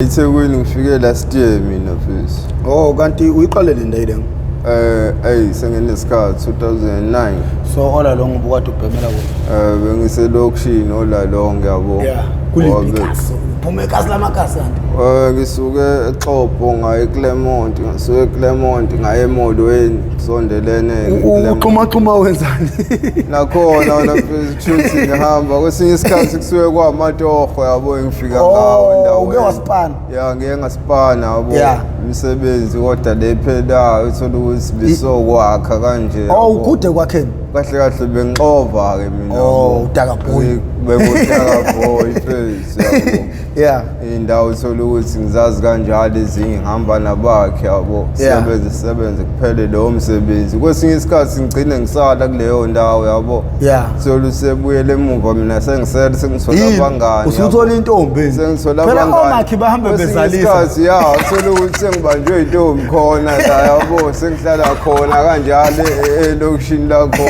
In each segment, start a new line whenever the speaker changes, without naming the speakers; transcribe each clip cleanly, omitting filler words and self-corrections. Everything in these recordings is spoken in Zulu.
EThekwini ngifike last year mina mfethu.
Oh, kanti uyiqale nini le nto?
Ey, senginesikhathi, 2009.
So all along ubukade ubhemela kuphi?
Bengiselokishini all along, yabo.
Kuliphi
Ngoba-
ikasi? Uphume ekasi lamakasi kanti?
Ngisuke eXhopo ngaye eClermont, ngisuke eClermont ngaye eMolweni, kusondelene.
Uxhuma xhuma wenzani?
Nakhona wona mfethu, kushuthi ngihamba kwesinye isikhathi kusuke kwamatoho, yabo, ngifika ngawo
Oh,
endaweni.
uke wasipana?
Ya, ngike ngasipana, yabo. Imisebenzi kodwa le phelayo uthola ukuthi besokwakha kanje,
Oh,
yabo.
ukude kwakheni.
Kahle kahle bengixova ke mina.
Oh,
Yabo.
udaka boy.
Bengudaka boy first, yabo. Iy'ndawo uthola ukuthi ngizazi kanjalo, ezinye ngihamba nabakhe, yabo. Sebenze sebenze kuphele lowo msebenzi, kwesinye isikhathi ngigcine ngisala kuleyo ndawo, yabo. Thola usebuyele emuva, mina sengisele sengithola
Yini?
abangani,
Usuthola
yabo.
intombi.
Sengithola
Phela
abangani.
omakhi bahambe
Kwesinye
bezalisa.
isikhathi, ya, uthola ukuthi sengibanjwe intombi khona la, yabo, sengihlala khona kanjalo elokishini lakho,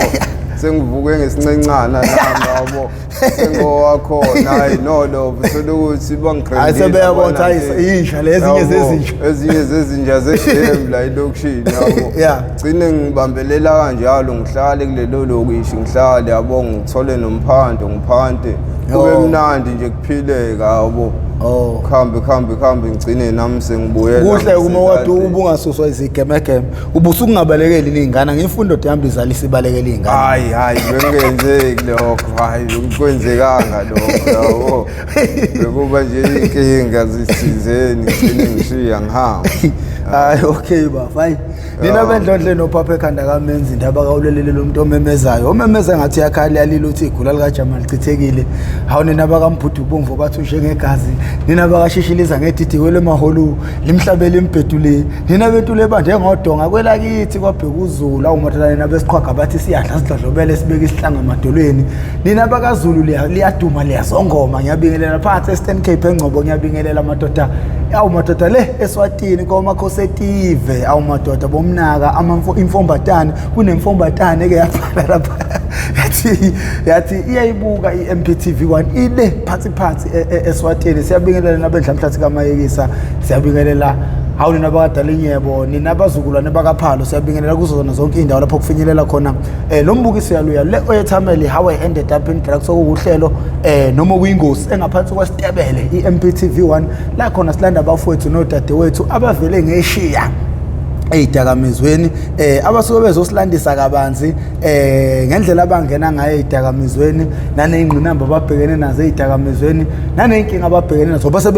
sengivuke ngesincencana nami, yabo, sengowakhona. Hayi no, lo uthola ukuthi
Hayi, sebeyabona, hayi, inja le, ezinye zezinja.
Ezinye zezinja zedem la elokishini, yabo. Gcine ngibambelela kanjalo, ngihlale kulelo lokishi, ngihlale, yabo, ngithole nomphanto, ngiphante, kube mnandi nje, kuphileka, yabo. Kuhambe kuhambe kuhambe, ngigcine nami sengibuyela
Kuhle uma wathi
ngiseladleni.
Ubungasuswa izigemegeme, ubusukungabalekeli ney'ngane. Ngifundo ihamba izalisa ibalekela iy'ngane.
Hayi hayi, bekungenzeki lokho, hayi, bekwenzekanga lokho, yabo. Bekuba nje iy'nkinga zithizeni, ngigcine ngishiya ngihamba.
Hayi, okay bafa. Hayi, nina bendlondle nophapha ekhanda kamenzi indaba kawulelele lo muntu omemezayo, omemeza ngathi uyakhala, yalila, uthi igula likaJamal lichithekile. Hawu, nina bakambhudu ubomvu bathi ushengegazi, nina bakashishiliza ngedidi kwelemaholu limhlabele imbhedule, nina bentule ebande ngodonga kwelakithi kwabheka uZulu. Awu madoda, nina besiqhwaga bathi siyadla sidlodlobele sibeke isihlanga emadolweni, nina bakaZulu liyaduma liyazongoma. Ngiyabingelela phansi e-Eastern Cape, eNgcobo, ngiyabingelela madoda. Awu madoda, le eSwatini komakhosetive. Awu madoda, bomnaka imfombatane, kunemfombatane eke yabhala lapha, yathi iyayibuka i-MPTV 1 ile phansi phansi eSwatini. Siyabingelela nabendlamhlathi kaMayekisa, siyabingelela. Hawu nina bakadala inyebo, nina abazukulwane bakaPhalo, siyabingelela kuzo zona zonke iy'ndawo lapho kufinyelela khona lo mbukiso yaluya le oyethameli How I Ended Up in Drugs, okuwuhlelo noma okuyingozi engaphansi kwesitebele i-MPTV 1, la khona silanda abafowethu nodadewethu abavele ngeshiya ey'dakamizweni, abasuke bezosilandisa kabanzi ngendlela abangena ngayo ey'dakamizweni, naney'ngqinamba ababhekene nazo ey'dakamizweni, naney'nkinga ababhekene nazo base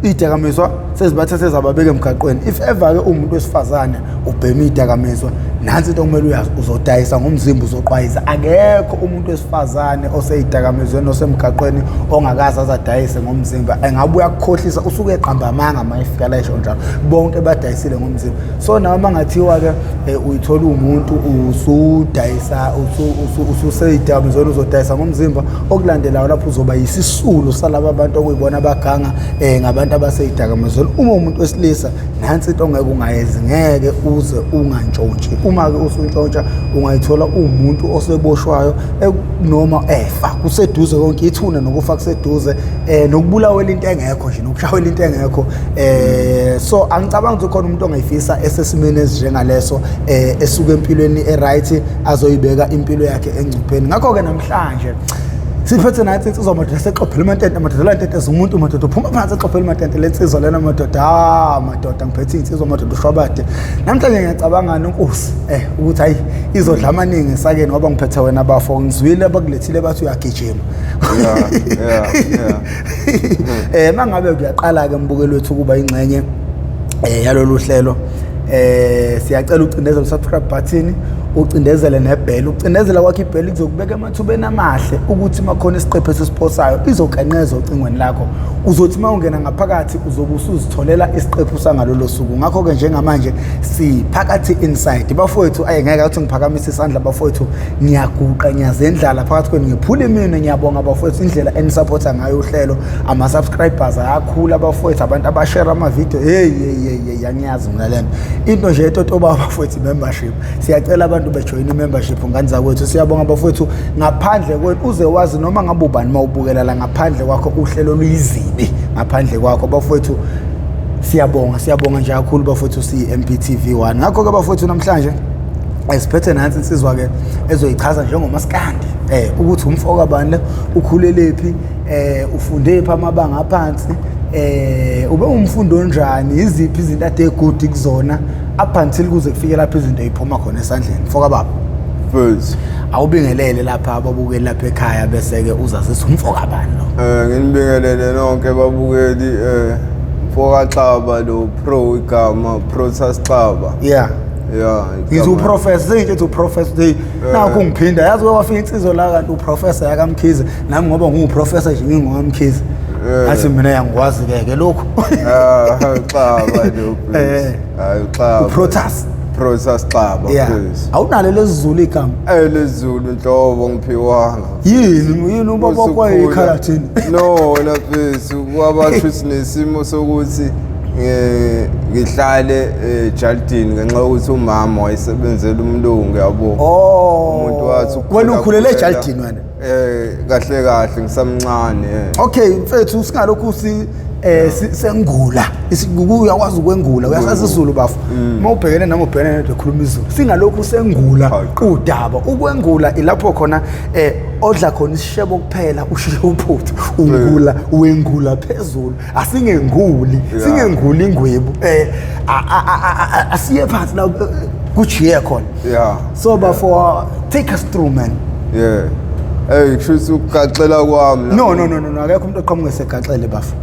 iy'dakamizwa sezibathathe zababeka emgaqweni. If ever-ke uwumuntu wesifazane ubhema iy'dakamizwa, nansi into okumele uyazi: uzodayisa ngomzimba, uzoqwayiza. Akekho umuntu wesifazane osey'dakamizweni osemgaqweni ongakaze azadayise ngomzimba. Engabe uyakukhohlisa, usuke eqamba amanga uma efika la esho njalo. Bonke badayisile ngomzimba. So nawe uma ngathiwa-ke uyithola uwumuntu usudayisa ususey'dakamizweni, uzodayisa ngomzimba. Okulandelayo lapho uzoba yisisulu salaba bantu okuyibona abaganga ngabantu abasey'dakamizweni. Uma umuntu wesilisa, nansi into ongeke ungayenzi: ngeke uze ungantshontshi. Uma-ke usuntshontsha, ungayithola uwumuntu oseboshwayo noma efa. Kuseduze konke, ithuna nokufa kuseduze, nokubulawela into engekho nje, nokushawela into engekho. So angicabangi ukuthi khona umuntu ongayifisa esesimeni esinjengaleso, esuka empilweni e-right azoyibeka impilo yakhe engcupheni. Ngakho-ke namhlanje siphethe nathi insizwa madoda, sexophela amatente madoda, la ntente zumuntu madoda, uphuma phansi exophela amatente le nsizwa lena madoda. Ah madoda, ngiphethe insizwa madoda ushwabade namhlanje. Ngiyacabanga nonkosi ukuthi hayi, izodla amaningi esakeni ngoba ngiphethe wena bafo. Ngizwile abakulethile bathi uyagijima.
Yeah.
Mangabe kuyaqala ke mbukelo wethu kuba ingxenye yalolu hlelo, siyacela ucindezele subscribe button, ucindezele nebell. Ucindezela kwakho ibell kuzokubeka emathubeni amahle ukuthi makhona isiqephu esisiphosayo izokanqeza ocingweni lakho. Uzothi uma ungena ngaphakathi uzobe usuzitholela isiqephu sangalolo suku. Ngakho-ke njengamanje siphakathi inside bafowethu. Aye, ngeke athi ngiphakamise isandla bafowethu, ngiyaguqa, ngiyazendlala phakathi kwenu, ngiphula iminwe. Ngiyabonga bafowethu indlela enisupporta ngayo uhlelo. Ama-subscribers ayakhula bafowethu, abantu abashare amavidiyo. Hey hey hey hey, angiyazi mina lento into nje etotoba bafowethu, membership. Siyacela abantu. abantu bejoyina i-membership ngane zakwethu. Siyabonga bafowethu, ngaphandle kwethu uze wazi noma ngabe ubani mawubukela la, ngaphandle kwakho uhlelo luyizibi, ngaphandle kwakho bafowethu. Siyabonga, siyabonga nje kakhulu bafowethu, siyi-MPTV 1. Ngakho-ke bafowethu, namhlanje siphethe nansi insizwa-ke ezoyichaza njengomaskandi, ukuthi umfo kabani le, ukhulelephi, ufunde phi amabanga aphansi, ube umfundi onjani, iziphi izinto ade egudi kuzona up until kuze kufike lapho izinto yiphuma khona esandleni. Mfo kababa,
Mfethu.
Awubingelele lapha ababukeli lapha ekhaya, bese-ke uzazisa umfo kabani lo.
Nginibingelele nonke babukeli, mfoka Xaba lo, pro igama Protas Xaba. Yeah.
Ngithi uprofessor, sengitshe uthi uprofessor, hey, nakho ngiphinda yazi kwafika insizwa la kanti uprofessor yakaMkhize, nami ngoba ngiwuprofessor nje ngingokaMkhize. Ngathi mina yangikwazi ke ke lokho.
Ah, Xaba lo. Hayi, Xaba.
UProtas.
Protas Xaba. Please.
Awunalo lesiZulu igama?
Lezulu nhlobo ngiphiwanga.
Yini ubaba wakho wayeyikhala thini?
No, wena mfethu, kwaba shuthi nesimo sokuthi ngihlale ejardini ngenxa yokuthi umama wayesebenzela umlungu, yabo.
Oh.
Umuntu wathi
wena ukhulele ejardini wena?
Kahle kahle ngisamncane.
Okay mfethu, singalokhu si sengula, uyakwazi ukwengula, uyasazi isiZulu bafo. Uma ubhekene nami ubhekene nento ekhuluma isiZulu. Singalokhu sengula udaba. Ukwengula ilapho khona odla khona isishebo kuphela, ushiye uphuthu, ungula wengula phezulu. Asingenguli, singenguli ingwebu. Asiye phansi la kujiye khona. So bafo, take us through, man.
Yeah. Hey, kusho ukugaxela kwami.
No no no no, akekho umuntu oqhamuka esegaxele bafo.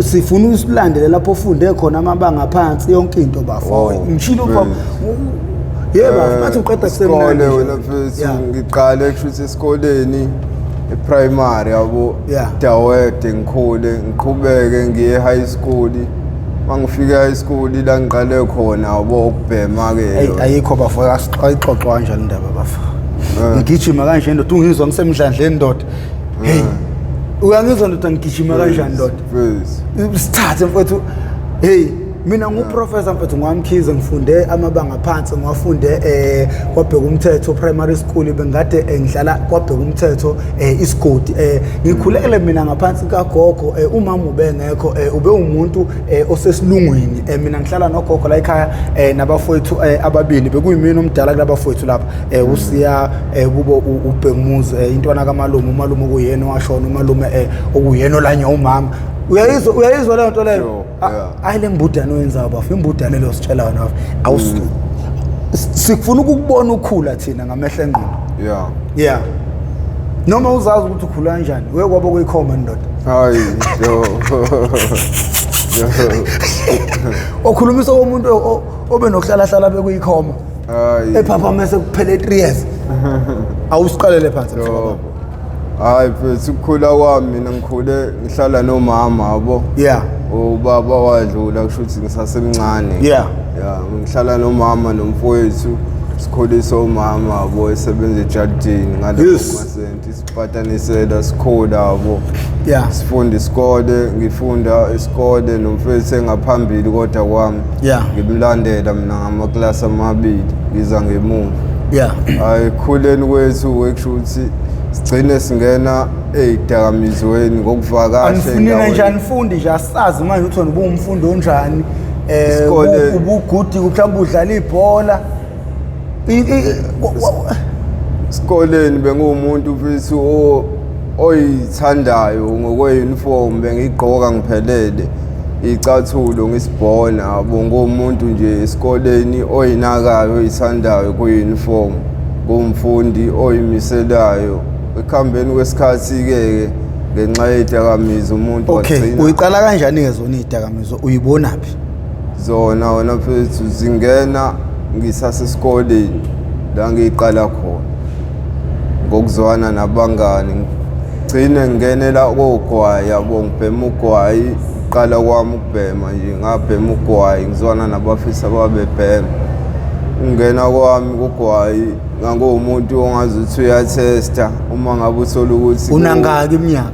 Sifuna usilandele lapho ufunde khona amabanga phansi, yonke into bafo. Ngishilo bafo. Yebo, bathi uqeda
kusemnandi. Wena mfethu, ngiqale kusho esikoleni eprimary, yabo. Dawede ngikhule, ngiqhubeke ngiye high school. Mangifika high school la ngiqale khona, yabo, ukubhema ke.
Ayikho bafo, ayixoxwa kanjalo indaba bafo. Ngigijima kanje ndoda, ungizwa ngisemdlandleni ndoda. Hey, uyangizwa ndoda, ngigijima kanjani ndoda? Sithathe mfethu. Hey, mina nguprofessor mfethu ngwaMkhize, ngifunde amabanga phansi, ngiwafunde kwaBheka Umthetho Primary School, bengikade ngidlala kwaBheka Umthetho isigodi. Ngikhulele mina ngaphansi kagogo, umama ubengekho, ube umuntu osesilungwini. Mina ngihlala nogogo la ekhaya nabafowethu ababili, bekuyimina omdala kulabafowethu lapha, usiya kubo uBhekumuzi, intwana kamalume, umalume okuyena owashona, umalume okuyena olanya umama. Uyayizwa, uyayizwa leyo nto leyo? Hayi, le mbudane oyenzayo bafo, imbudane leyo sitshela wena bafo. Sikufuna ukukubona ukhula thina ngamehlo engqondo. Yeah. Noma uzazi ukuthi ukhula kanjani, uye kwabo kuyikhoma ndoda.
Hayi, yo.
Okhulumisa komuntu obe nokuhlala hlala bekuyikhoma.
Hayi.
Ephapha mase kuphele 3 years. Awusiqalele phansi mfowethu.
Hayi mfethu, ukukhula kwami mina ngikhule ngihlala nomama, yabo. Ubaba wadlula kusho ukuthi ngisasemncane. Yeah, ngihlala nomama nomfowethu, sikhulisa umama, yabo, esebenza ejardini ngaleyo masenti sipatanisela sikhula, yabo. Sifunda isikole, ngifunda isikole nomfowethu engaphambili kodwa kwami. Ngimlandela mina ngamaklasi amabili, ngiza ngemuva. Hayi, khuleni kwethu kusho ukuthi sigcine singena ey'dakamizweni ngokuvakasha.
Anifunile nje, anifundi nje, asazi manje ukuthi wena ubuwumfundi onjani. Ubugudi mhlawumbe udlala ibhola.
Esikoleni benguwumuntu mfethu oyithandayo ngokwe-uniform, bengigqoka ngiphelele, icathulo ngisibhona, yabo, ngumuntu nje esikoleni oyinakayo, oyithandayo kwi-uniform, ngumfundi oyimiselayo. Ekuhambeni kwesikhathi-ke ngenxa yey'dakamizwa umuntu
wagcina. Uyiqala kanjani-ke zona iy'dakamizwa, uyibonaphi?
Zona wena mfethu zingena ngisasesikoleni la ngiyiqala khona ngokuzwana nabangani, ngigcine ngingenela kogwayi, yabo, ngibhema ugwayi. Qala kwami ukubhema nje, ngabhema ugwayi ngizwana nabafisa ababebhema. Ungena kwami kugwayi nganguwumuntu ongazuthi uyathesta uma ngabe uthola ukuthi
unangaki iminyaka?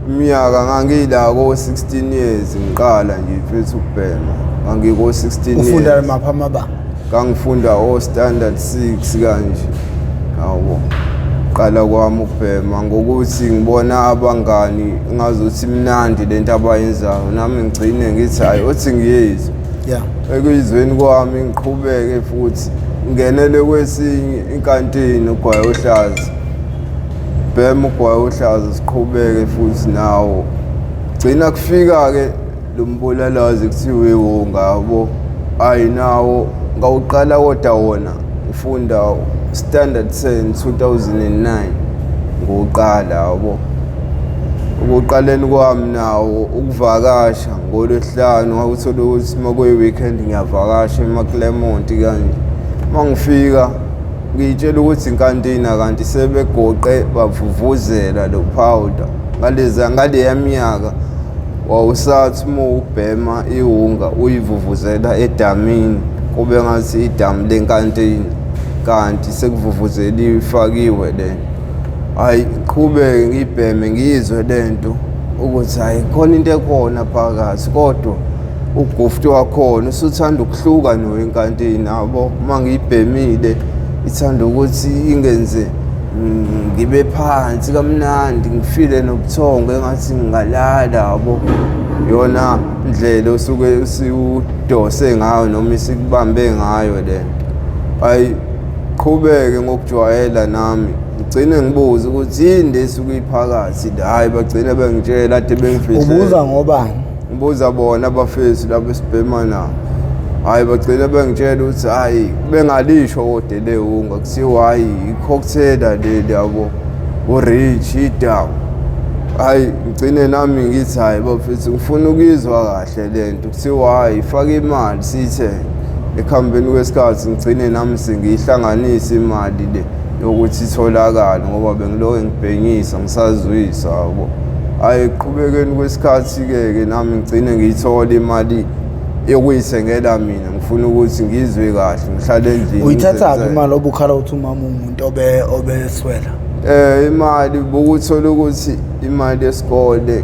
Iminyaka ngangila ko-16 years ngiqala nje mfethu ukubhema, ngangiko-16 years.
Ufunda maphi amabanga?
Ngangifunda o standard 6 kanje, yabo. Qala kwami ukubhema ngokuthi ngibona abangani ngazuthi imnandi lento abayenzayo, nami ngigcine ngithi hayi othi ngiyizwe. Ekuyizweni kwami ngiqhubeke futhi ngingenele kwesinye inkantini ugwayi ohlaza, bhema ugwayi ohlaza, siqhubeke futhi nawo. Gcina kufika-ke lo mbulalazi kuthiwa iwunga, yabo. Ayi nawo ngawuqala kodwa wona ngifunda standard 10 2009 ngiwuqala, yabo. Ukuqaleni kwami nawo ukuvakasha ngolwesihlanu, ngakuthola ukuthi uma kuyi-weekend ngiyavakasha emaClermont kanje. Uma ngifika ngiyitshela ukuthi inkantina, kanti sebegoqe bavuvuzela lo powder. Ngaleza ngaleya minyaka wawusathi uma ubhema iwunga uyivuvuzela edamini, kube ngathi idamu lenkantini, kanti sekuvuvuzeliwe ifakiwe le. Hayi qhubeke ngibheme ngiyizwe lento ukuthi hayi khona into ekhona phakathi, kodwa ugufti wakhona usuthanda ukuhluka nowenkantini, yabo. Uma ngiyibhemile ithanda ukuthi ingenze ngibe phansi kamnandi, ngifile nobuthongo engathi ngingalala, yabo. Yona ndlela osuke usiwudose ngayo noma isikubambe ngayo lento. Hayi qhubeke ngokujwayela nami ngigcine ngibuze ukuthi yini lesuke iphakathi la. Hayi bagcine bengitshela ade bengifihlela.
Ubuza ngobani?
Ngibuza bona abafethu labo esibhema nabo. Hayi bagcine bengitshela ukuthi hayi bengalisho kodwa le wunga, kuthiwa hayi i-cocktail leli, yabo, u-rich idamu. Hayi ngigcine nami ngithi hayi bafethu ngifuna ukuyizwa kahle lento, kuthiwa hayi faka imali siyithenge. Ekuhambeni kwesikhathi ngigcine nami sengiyihlanganisa imali le yokuthi itholakale, ngoba bengilokhu ngibhenyisa ngisazwisa, yabo. Hhayi ekuqhubekeni kwesikhathi-ke ke nami ngigcine ngiyithola imali yokuyithengela mina, ngifuna ukuthi ngizwe kahle ngihlale endlini.
Uyithathaphi imali obukhala ukuthi umama umuntu obeswela?
Imali bokuthola ukuthi imali yesikole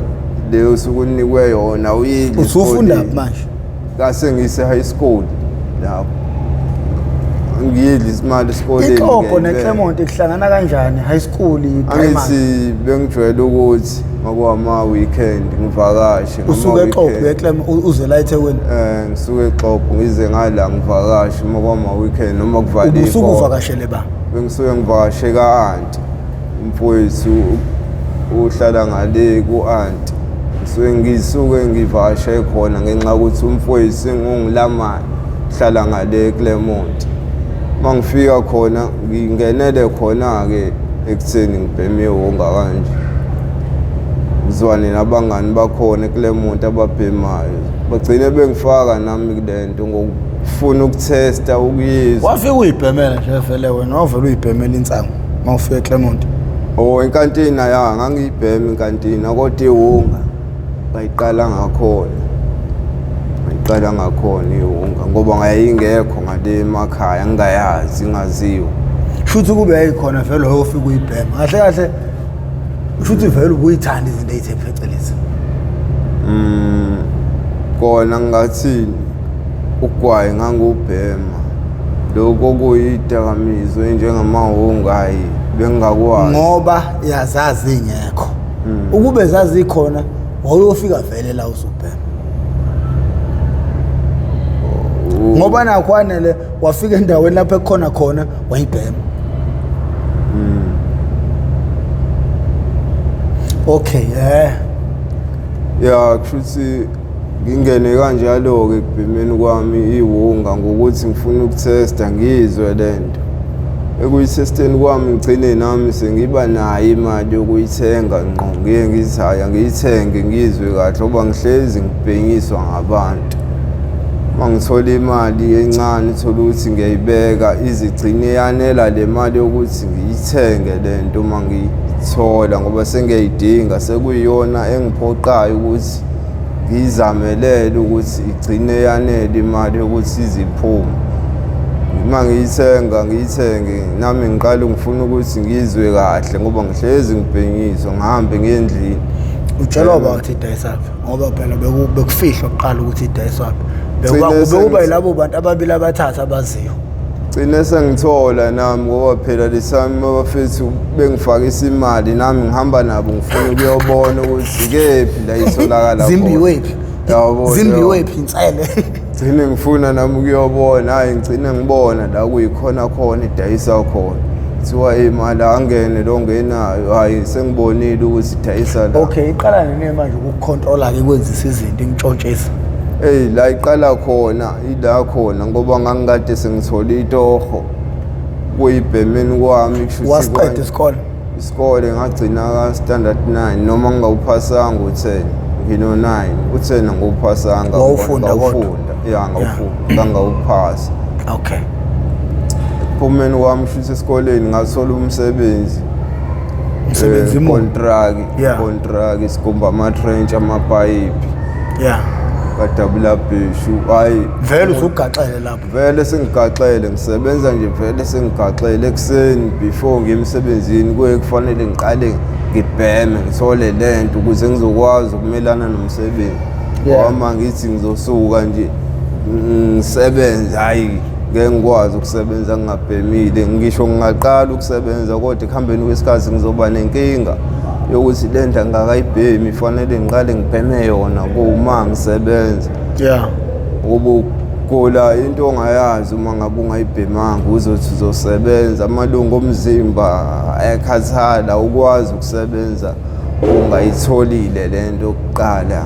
leyo osuke unikwe yona uyidle.
Usufunda manje?
Ngase ngise high school lapho ngiyidla imali esikoleni.
Ixopo neClermont kuhlangana kanjani? High school, primary?
Angithi bengijwayele ukuthi makuwama weekend ngivakashe.
Usuke eXopo eClermont uze la eThekwini?
Ngisuke eXopo ngize ngala ngivakashe makuwama weekend noma kuvaliwe.
Ubusuke uvakashele ba?
Bengisuke ngivakashe ka-anti, umfowethu uhlala ngale ku-anti. Ngisuke ngivakashe khona ngenxa yokuthi umfowethu sengungilamayo uhlala ngale eClermont. Uma ngifika khona ngingenele khona-ke ekutheni ngibheme iwunga kanje. Ngizwane nabangani bakhona eClermont ababhemayo. Bagcine bengifaka nami kule nto ngokufuna ukuthesta ukuyizwa.
Wafika uyibhemela nje vele wena, wavele uyibhemela insangu uma ufika eClermont.
Oh, inkantina ya ngangiyibhema inkantina, kodwa iwunga ngayiqala ngakhona. Ngayiqala ngakhona iwunga ngoba ngayingekho ngale emakhaya, ngingayazi, ingaziwa.
Shuthi kube yayikhona vele wayofika uyibhema. Kahle kahle shuthi vele ubuyithanda izinto ezithe phecelezi.
Kona ngingathini, ugwayi ngangubhema. Lokho okuyidakamizwa njengamahunga hayi bengingakwazi.
Ngoba yazazi ingekho. Ukube zazikhona wawuyofika vele la usubhema. Ngoba nakho anele wafika endaweni lapho ekukhona khona wayibhema. Okay,
Ya kushuthi ngingene kanjalo-ke ekubhemeni kwami iwunga ngokuthi ngifuna ukuthesta ngiyizwe lento. Ekuyithesteni kwami ngigcine nami sengiba nayo imali yokuyithenga ngqo, ngiye ngithi hhayi angiyithenge ngiyizwe kahle ngoba ngihlezi ngibhenyiswa ngabantu. Uma ngithola imali encane uthole ukuthi ngiyayibeka izigcine yanela le mali yokuthi ngiyithenge le nto uma ngiyithola ngoba sengiyayidinga, sekuyiyona engiphoqayo ukuthi ngiyizamelele ukuthi igcine yanele imali yokuthi iziphume. Uma ngiyithenga ngiyithenge nami ngiqale ngifuna ukuthi ngiyizwe kahle ngoba ngihlezi ngibhenyiswa ngihambe ngiye endlini.
Utshelwa uba ukuthi idayisaphi? Ngoba phela bekufihlwa kuqala ukuthi idayiswaphi. Bekuba yilabo bantu ababili abathathu abaziyo.
Gcine sengithola nami ngoba phela lesami abafethu bengifakisa imali, nami ngihamba nabo ngifuna ukuyobona ukuthi kephi la itholakala khona.
Zimbiwephi?
Yabo,
Zimbiwephi insele?
Gcine ngifuna nami ukuyobona, hayi ngigcine ngibona la kuyikhona khona idayisa khona. Kuthiwa imali angene lo ngenayo, hayi sengibonile ukuthi idayisa la.
Okay, iqala nini manje ukukucontrola-ke kwenzisa izinto intshontshisa?
Eyi la iqala khona, ila khona ngoba ngangikade sengithole itoho kuyibhemeni kwami kusho ukuthi
Wasiqeda isikole?
Isikole ngagcina ka standard 9 noma ngingawuphasanga u-10, ngino-9, u-10 angiwuphasanga.
Wawufunda kodwa?
Ngawufunda, ya ngawufunda, ngangawuphasa.
Okay.
Ekuphumeni kwami kusho esikoleni ngathola umsebenzi.
Umsebenzi muni?
Contract,
Yeah.
contract sigumba ama-trench, amapayipi.
Yeah.
Kadabula bheshu, hayi.
Vele usugaxele lapho.
Vele sengigaxele, ngisebenza nje vele sengigaxele ekuseni before ngiye emsebenzini, kuye kufanele ngiqale ngibheme ngithole lento ukuze ngizokwazi ukumelana nomsebenzi.
Yeah.
Ngoba ngithi ngizosuka nje ngisebenze, hayi ngeke ngikwazi ukusebenza ngingabhemile. Ngisho ngingaqala ukusebenza kodwa ekuhambeni kwesikhathi ngizoba nenkinga yokuthi le nto angingakayibhemi, fanele ngiqale ngibheme yona kuma ngisebenza.
Yeah.
Ngoba ugula into ongayazi uma ngabe ungayibhemanga, uzothi uzosebenza amalungu omzimba ayakhathala, ukwazi ukusebenza ungayitholile le nto kuqala.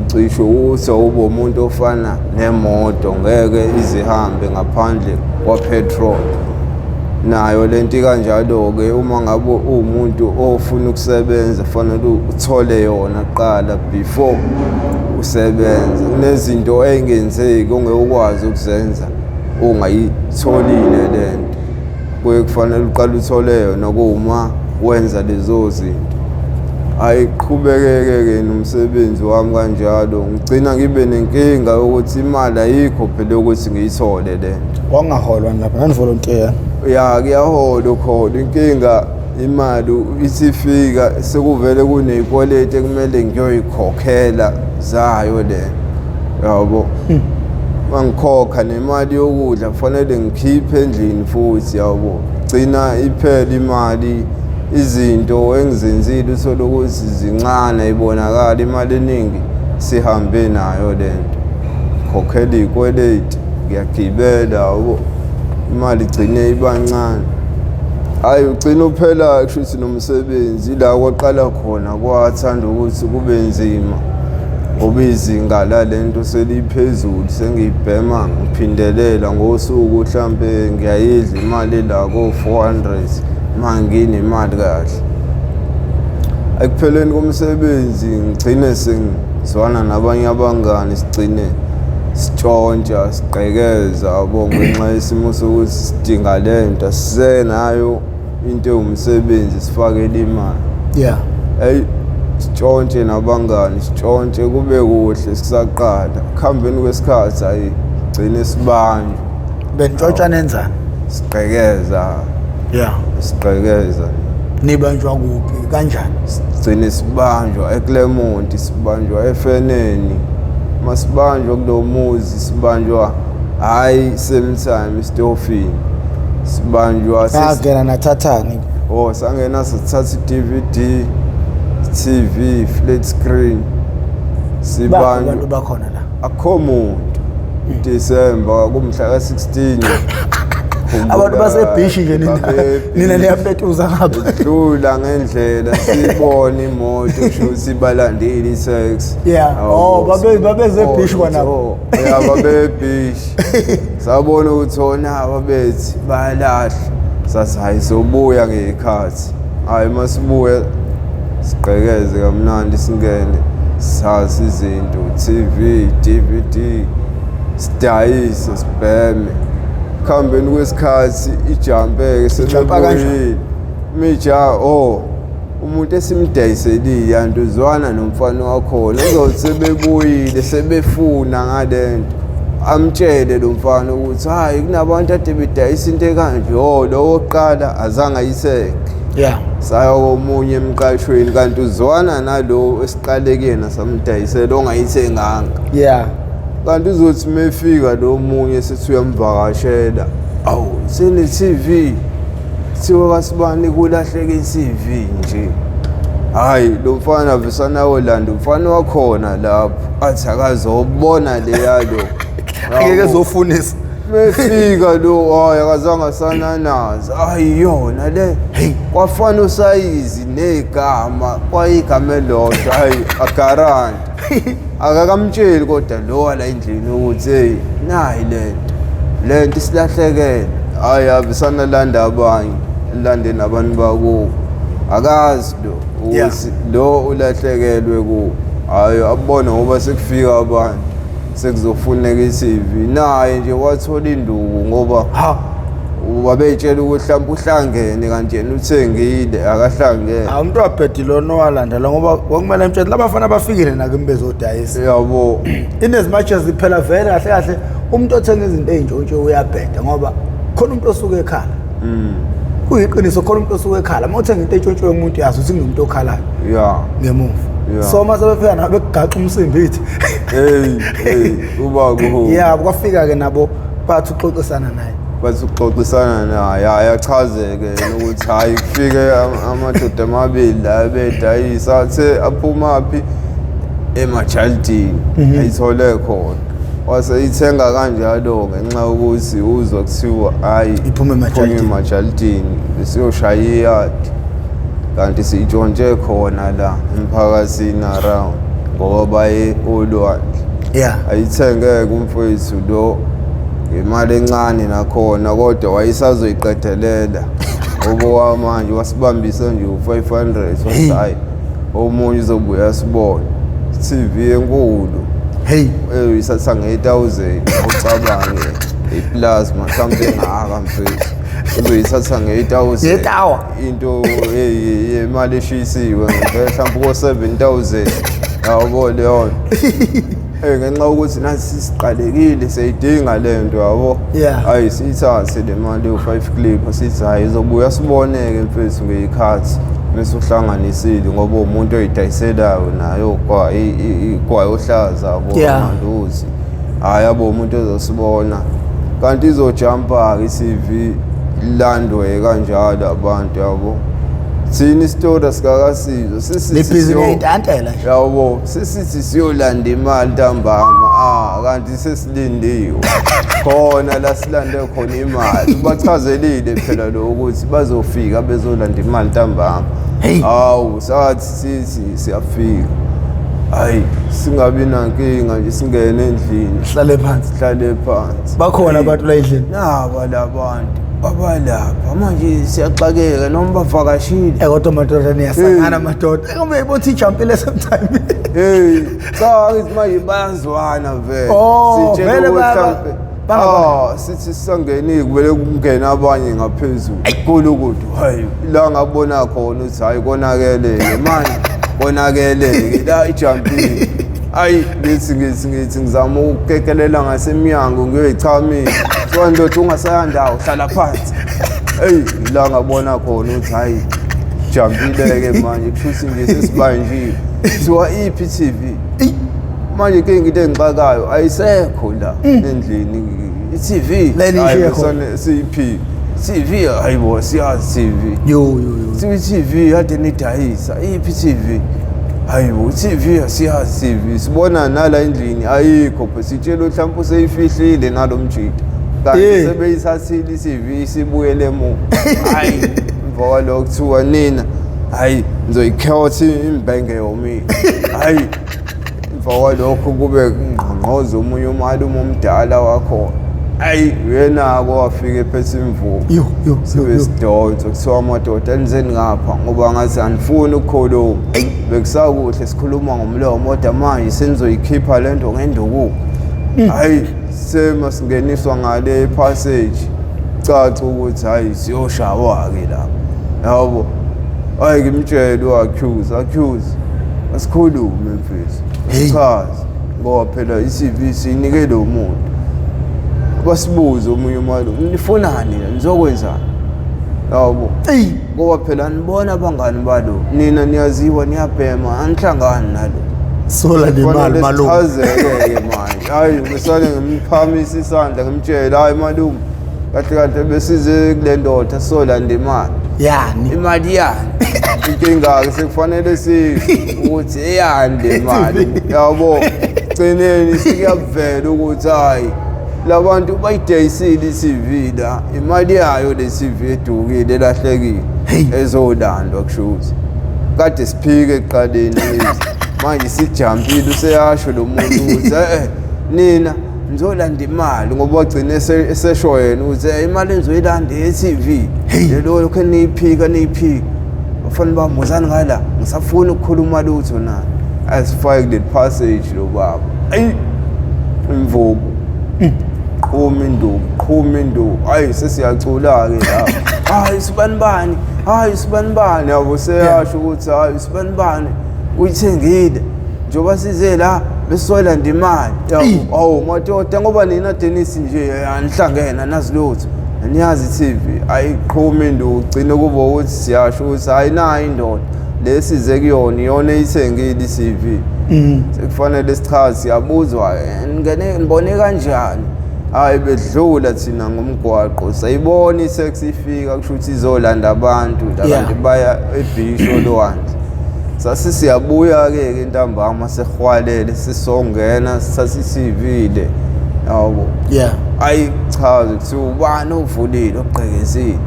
Ucishe uthi ube umuntu ofana nemoto, ngeke izihambe ngaphandle kwa-petrol. Nayo lento ikanjalo-ke, uma ngabe uwumuntu ofuna ukusebenza fanele uthole yona kuqala before usebenze. Kunezinto ey'ngenzeki ongeke ukwazi ukuzenza ungayitholile lento, kuye kufanele uqale uthole yona kuma wenza lezo zinto. Ayiqhubekeke-ke nomsebenzi wami kanjalo, ngigcina ngibe nenkinga yokuthi imali ayikho phela yokuthi ngiyithole lento.
Kwakungaholwa lapha, nanivolontiya?
Ya, kuyaholwa ukhona. Inkinga imali isifika sekuvele kuneyikweleti ekumele ngiyoyikhokhela zayo le, yabo. Mangikhokha nemali yokudla kufanele ngikhiphe endlini futhi, yabo. Gcina iphela imali, izinto engizenzile uthole ukuthi zincane, ayibonakali imali eningi sihambe nayo lento. Khokhela iy'kweleti, ngiyagibela, yabo, imali igcine iba ncane. Hhayi ugcina uphela kusho ukuthi nomsebenzi ila kwaqala khona kwathanda ukuthi kube nzima ngoba izinga lalento seliphezulu, sengiyibhema ngiphindelela ngosuku mhlampe ngiyayidla imali la ko-400 uma nginemali kahle. Ekupheleni komsebenzi ngigcine sengizwana nabanye abangani, sigcine sitshontsha sigqekeza, yabo, ngenxa yesimo sokuthi sidinga lento, asisenayo into ewumsebenzi sifakele imali.
Yeah.
Eyi sitshontshe nabangani, sitshontshe kube kuhle sisaqala. Kuhambeni kwesikhathi hayi gcine sibanjwa.
Benitshontsha nenzani?
Sigqekeza.
Yeah.
Sigqekeza.
Nibanjwa kuphi kanjani?
Sigcine sibanjwa eClermont, sibanjwa eFeneni. Masibanjwa kulo muzi sibanjwa hayi same time istofini. Sibanjwa
sangena nathathani?
Oh, sangena sathatha i-DVD, TV, flat screen.
Sibanjwa abantu bakhona la.
Akho muntu. December kumhla ka-16.
Abantu basebhishi nje nina niyapetuza ngapha.
Dlula ngendlela sibone imoto kusho ukuthi ibalandile i-taxi.
Yeah. Oh, babeze ebhishi kwanabo.
Yeah, babebhishi. Sabona ukuthi ona babethi bayalahla. Sathi hayi sobuya ngekhathi. Hayi masibuya sigqekeze kamnandi singene sithathe izinto TV, DVD, sidayise sibheme. Kuhambeni kwesikhathi ijampeke sebebuyile. Mija oh umuntu esimdayiselile yanto uzwana nomfana wakhona uzothi sebebuyile sebefuna ngalento. Amtshele lo mfana ukuthi hayi kunabantu ade bedayisa into ekanje, oh lo wokuqala azange ayithenge.
Yeah.
Saya komunye emqashweni kanti uzwana nalo esiqale kuyena samdayisela ongayithenganga.
Yeah.
Kanti uzothi mefika lo munye sethi uyamvakashela, awu sene-TV, kuthiwa kasibani kulahleke i-TV nje. Hhayi, lo mfana vesana wolanda umfana wakhona lapho, athi akazobona leyalo.
Angeke ezofunisa.
Mefika lo, hayi akazange asananaza, hayi yona le.
Hey.
Kwafana usayizi negama, kwayigama elilodwa, hayi agaranti. Akakamtsheli kodwa lo wala endlini ukuthi hey nayi lento. Lento isilahlekele. Hayi avisana landa abanye, lande nabantu bakubo. Akazi lo ukuthi lo ulahlekelwe ku. Hayi abone ngoba sekufika abantu sekuzofuneka i-TV. Naye nje wathola induku ngoba
Ha.
wabeyitshela ukuthi mhlawumbe uhlangene kanti yena uthengile akahlangene.
Hawu umuntu wabhedi lona owalandela ngoba kwakumele emtshele labafana bafikile nakimi bezodayisa.
Yabo.
In as much as phela vele kahle kahle umuntu othenga izinto ey'ntshontshe uyabheda ngoba khona umuntu osuke ekhala. Kuyiqiniso khona umuntu osuke ekhala. Uma uthenga into entshontshiwe umuntu yazi ukuthi kunomuntu okhalayo ngemuva. So uma sebefika nabo bekugaxa umsimbi ithi.
Hey, hey, uba kuho.
Yeah, kwafika ke nabo bathi uxoxisana naye.
Bathi uxoxisana naye, hayi achazeke yena ukuthi hayi kufike amadoda amabili la bedayisa, athe aphumaphi emajaldini, ayithole khona. Waseyithenga kanjalo ngenxa yokuthi uzwa kuthiwa hayi
Iphume emajaldini.
iphume emajaldini, besiyoshaya iyadi. Kanti siyitshontshe khona la emphakathini around ngoba baye olwandle. Ayithenge kumfowethu lo ngemali encane nakhona kodwa wayesazoyiqedelela. Ngoba wamanje wasibambisa nje u-500 wathi hayi omunye uzobuya asibone. TV enkulu.
Hey.
Uyisatha nge-1000 ucabange iplasma mhlawumbe engaka mfethu. Uzoyithatha nge-1000.
Ngetawa.
Into yemali eshisiwe ngempela mhlawumbe ko 7000. Yabo leyo. Ngenxa yokuthi nathi siqalekile siyayidinga lento yabo. Hayi siyithathe le mali yo-5 clip sithi hayi izobuya siboneke mfethu ngeyikhathi mase uhlanganisile ngoba umuntu oyidayiselayo nayo kwa ohlaza yabo amanduzi. Hayi yabo umuntu ozosibona kanti izojumpa ke i-TV ilandwe kanjalo abantu yabo. Thina isitori asikakasizwe
sisithi intantela
nje yabo sisithi siyolanda imali ntambama kanti sesilindiwe khona la silande khona imali. Bachazelile phela lo ukuthi bazofika bezolanda imali ntambama. Hawu sathi sithi siyafika, hayi singabi nankinga nje singene endlini
sihlale phansi,
sihlale phansi.
Bakhona abantu la endlini
naba labantu abalapha manje siyaxakeka noma bavakashile.
Kodwa madoda niyasangana madoda. Ngoba uyibothi ijumpile sometime.
Hey, cha ngithi manje bayazwana vele.
Sitshela
ukuthi sithi sisangeni kumele kungena abanye ngaphezulu. Kulukudu hayi la ngabona khona ukuthi hayi konakeleke manje konakeleke la ijumpile. Ayi ngithi ngizama ukukekelela ngasemnyango ngiyoyichamisa. So ndoda ungasayandawo hlala phansi. Hey la ngabona khona ukuthi hayi jumpile ke manje kushuthi nje sesibanjiwe. Kuthiwa iphi TV? Manje ke into engixakayo ayisekho la endlini i-TV siyiphi TV hayibo siyazi TV
yo
TV kade nidayisa iphi TV hayibo TV siyazi TV sibona nala endlini ayikho phela sitshela mhlawumbe useyifihlile nalomjita kanti sebeyithathile i-TV sibuyele emuva. Hayi emva kwalokho kuthiwa nina hayi nizoyikhotha imbenge yomile. Hayi emva kwalokho kube ngqongqoza omunye umalume omdala wakhona. Hayi uyenako wafika ephethe imvubu.
Yo
sibe sidonsa kuthiwa amadoda enizeni ngapha ngoba ngathi anifuni ukukhuluma. Bekusakuhle sikhuluma ngomlomo kodwa manje senizoyikhipha lento ngenduku. Hayi sema singeniswa ngale passage caca ukuthi hayi siyoshawa ke lapha. Yabo hayi ngimtshele u-accuse asikhulume mfethu. Sichaze ngoba phela i-CV sinike lo muntu. Basibuze omunye umalume nifunani nizokwenzani? Yabo ngoba phela nibona abangani balo nina niyaziwa niyabhema anihlangani nalo.
Sola nemali malume.
Sichazeke-ke manje. Hayi ngisale ngimphakamisa isandla ngimtshele, hayi malume, kahle kahle besize kule ndoda solanda imali.
Yani.
Imali yani? Inkinga-ke sekufanele sisho ukuthi eyani le mali. Yabo, gcineni sekuyavela ukuthi hhayi labantu bayidayisile i-TV la, imali yayo le TV edukile elahlekile ezolandwa kusho ukuthi kade siphike ekuqaleni manje sijampile useyasho lo muntu ukuthi nina nizolanda imali ngoba wagcina esesho yena ukuthi imali enizoyilanda ye-TV lelo lokhu niyiphika niyiphika bafana bami wozani ngala ngisafuna ukukhuluma lutho nani asifake kuleli passage lo baba ayi imvubu qhuma induku qhuma induku ayi sesiyacula-ke lapho hayi sibani bani hayi sibani bani yabo seyasho ukuthi hayi sibani bani uyithengile njengoba size la besolanda imali yabo awu madoda ngoba nina Dennis nje anihlangene nazi lutho niyazi i-TV ayiqhumi induku gcine kube ukuthi siyasho ukuthi hayi nayo indoda lesize kuyona iyona eyithengile i-TV sekufanele sichaze siyabuzwa ngene ngibone kanjani hayi bedlula thina ngomgwaqo sayibona i-taxi ifika kusho ukuthi izolanda abantu la kanti baya ebhishi olwandle sase siyabuya-ke ke ntambama sehwalele sisongena sithatha i-TV le yabo
yeah
ayi chaze kuthiwa ubani ovulile ogqekezile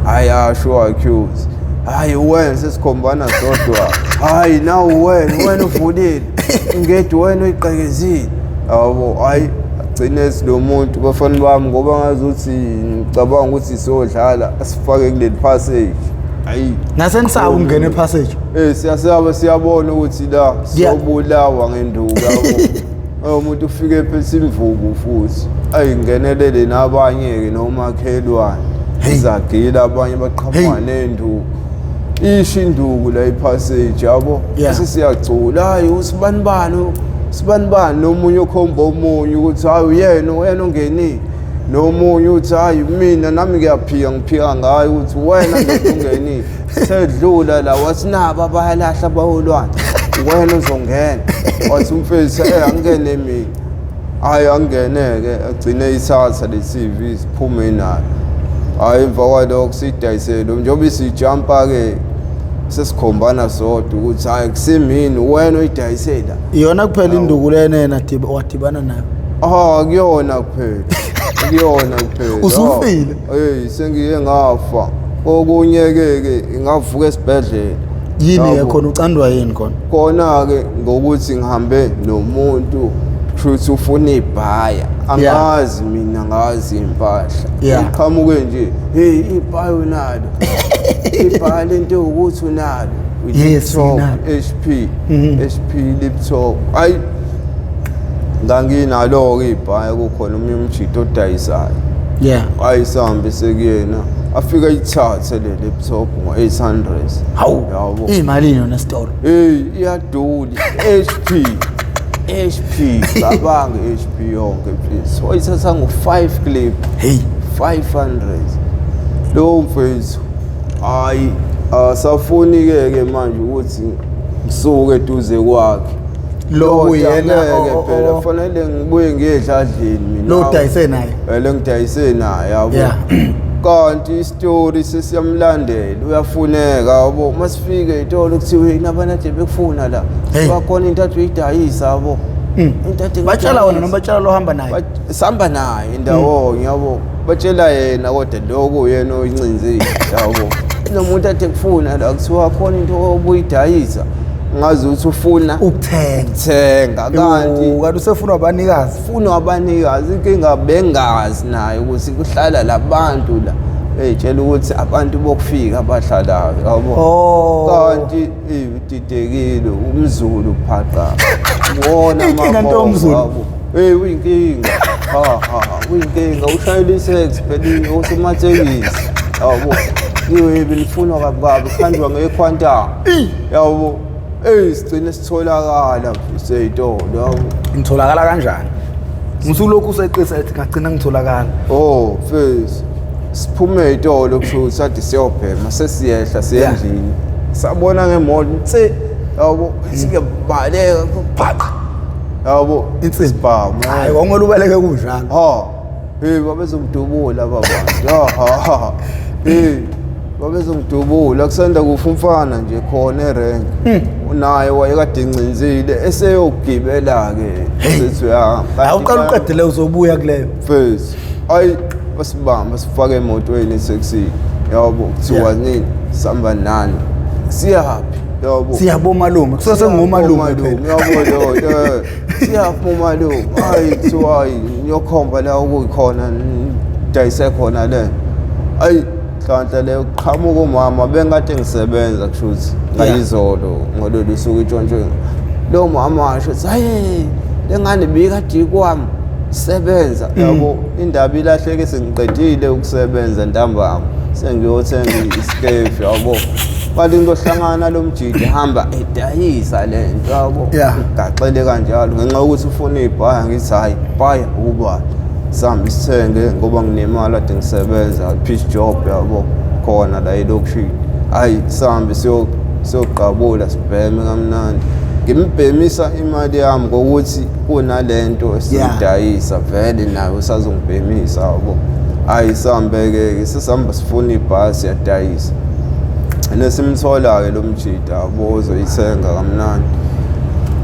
hayi asho accuse hayi wena sesikhombana sodwa hayi nawu wena wena uvulile ngedi wena uyigqekezile yabo hayi agcine lo muntu bafana bami ngoba ngazuthi ngicabanga ukuthi siyodlala asifake kuleli passage ayi
nasenisaba ukungena epassage
siyasaba siyabona ukuthi la siyobulawa ngenduku yabo umuntu ufike ephethe imvubu futhi ayingenelele nabanye-ke nomakhelwane izagila abanye baqhamuka nenduku isho induku la ipassage yabo bese siyacula hayi usibanibani sibanibani nomunye ukhomba omunye ukuthi hayi uyena wena ongenile nomunye uthi hayi mina nami ngiyaphika ngiphika ngayo ukuthi wena ndoda ungenile sedlula la wathi naba abayalahla abaholwane wena uzongena wathi umfethu angene mina hayi angene-ke agcine ithatha le TV siphume nayo hhayi emva kwalokho siyidayisele njengoba isijampa-ke sesikhombana sodwa ukuthi hhayi kusemini wena oyidayisela
iyona kuphela induku lena yena wadibana nayo
ah kuyona kuphela kuyona kuphela
usufile
hey sengiye ngafa okunye ke ke ngavuka esibhedlela
yini ke khona ucandwa yini khona
kona ke ngokuthi ngihambe nomuntu kushuthi ufuna ibhaya angazi mina ngazi impahla iqhamuke nje hey ibhaya unalo ibhaya lento ukuthi unalo
yes
HP HP laptop ayi nganginalo-ke ibhaya kukhona omunye umjito odayisayo
yeah
ayisambe sekuyena afike ayithathe le laptop ngo-800
hawu yabo iyimalini yona esitolo
hey iyadula HP HP cabanga HP yonke please wayithatha ngo-5 clip
hey
500 lowo mfethu hayi asafuni-ke ke manje ukuthi ngisuke eduze kwakhe
lo kuyena
phela fanele ngibuye ngiye edladleni mina
lo udayise naye
vele ngidayise naye yabo kanti isitori sesiyamlandela uyafuneka yabo masifike itolo kuthiwe inabantu bekufuna la bakhona into athi uyidayisa yabo
into athi batshela wona noma batshela lo hamba naye
sihamba naye ndawonye yabo batshela yena kodwa lokho yena oyincinzile yabo nomuntu athi kufuna la kuthiwa khona into obuyidayisa ngazi ukuthi ufuna
ukuthenga
kanti
kanti usefuna abanikazi
ufuna abanikazi inkinga bengazi naye ukuthi kuhlala labantu la eyitshela ukuthi abantu bokufika abahlalayo yabo kanti udidekile umZulu phaqa
wona inkinga nto umZulu
hey uyinkinga ha ha uyinkinga ushayela isex phela osomatekisi yabo iwe benifunwa kabi kabi kuhanjwa ngequantum yabo hey sigcine sitholakala seyitolo yabo
ngitholakala kanjani ngisukulokhu useqisa ethi ngagcina ngitholakala
oh face siphume ey'tolo kusho ukuthi sathi siyobhema sesiyehla siyendlini sabona ngemoto nse yabo Sikuyabaleka bhaqa. Yabo,
Insimbi.
Isibhamu.
Hayi, kwakumele ubaleke kunjalo.
Ha. Hey, babezongidubula baba. Ya ha ha. Hey, babezongidubula kusanda kufa umfana nje khona erenk. Unaye wayekade encinzile eseyogibela ke. Sethi uyahamba.
Hayi, uqala uqedele uzobuya kuleyo.
First, ayi basibamba sifake emotweni taxi. Yabo, kuthiwa nini? Sihamba nani? Siyaphi? Yabo.
Siyabo malume, kusuke sengomalume phela.
Yabo lo, siyaphi umalume? Hayi kuthiwa hayi niyokhomba la okuyikhona dayise khona le. Ayi nhlanhla leyo qhamuka umama bengade ngisebenza kushuthi ngayizolo ngololu suku itshontshwe. Lo mama washo ukuthi hayi lengane bikade kwami sebenza yabo indaba ilahleke sengiqedile ukusebenza ntambama sengiyothenga isikefu yabo. Kanti ngizohlangana lo mjidi hamba edayisa le nto yabo. Gaxele kanjalo ngenxa yokuthi ufuna ibhaya ngithi hayi bhaya ukuba sihambe sithenge ngoba nginemali ade ngisebenza piece job yabo khona la elokishini. Hayi sihambe siyoqabula sibheme kamnandi. Ngimbhemisa imali yami ngokuthi kunalento esiyidayisa vele nayo usazongibhemisa yabo. Hayi sihambe ke sisihamba sifuna ibhasi yadayisa. Nesimthola ke lo mjida yabo uzoyithenga kamnandi.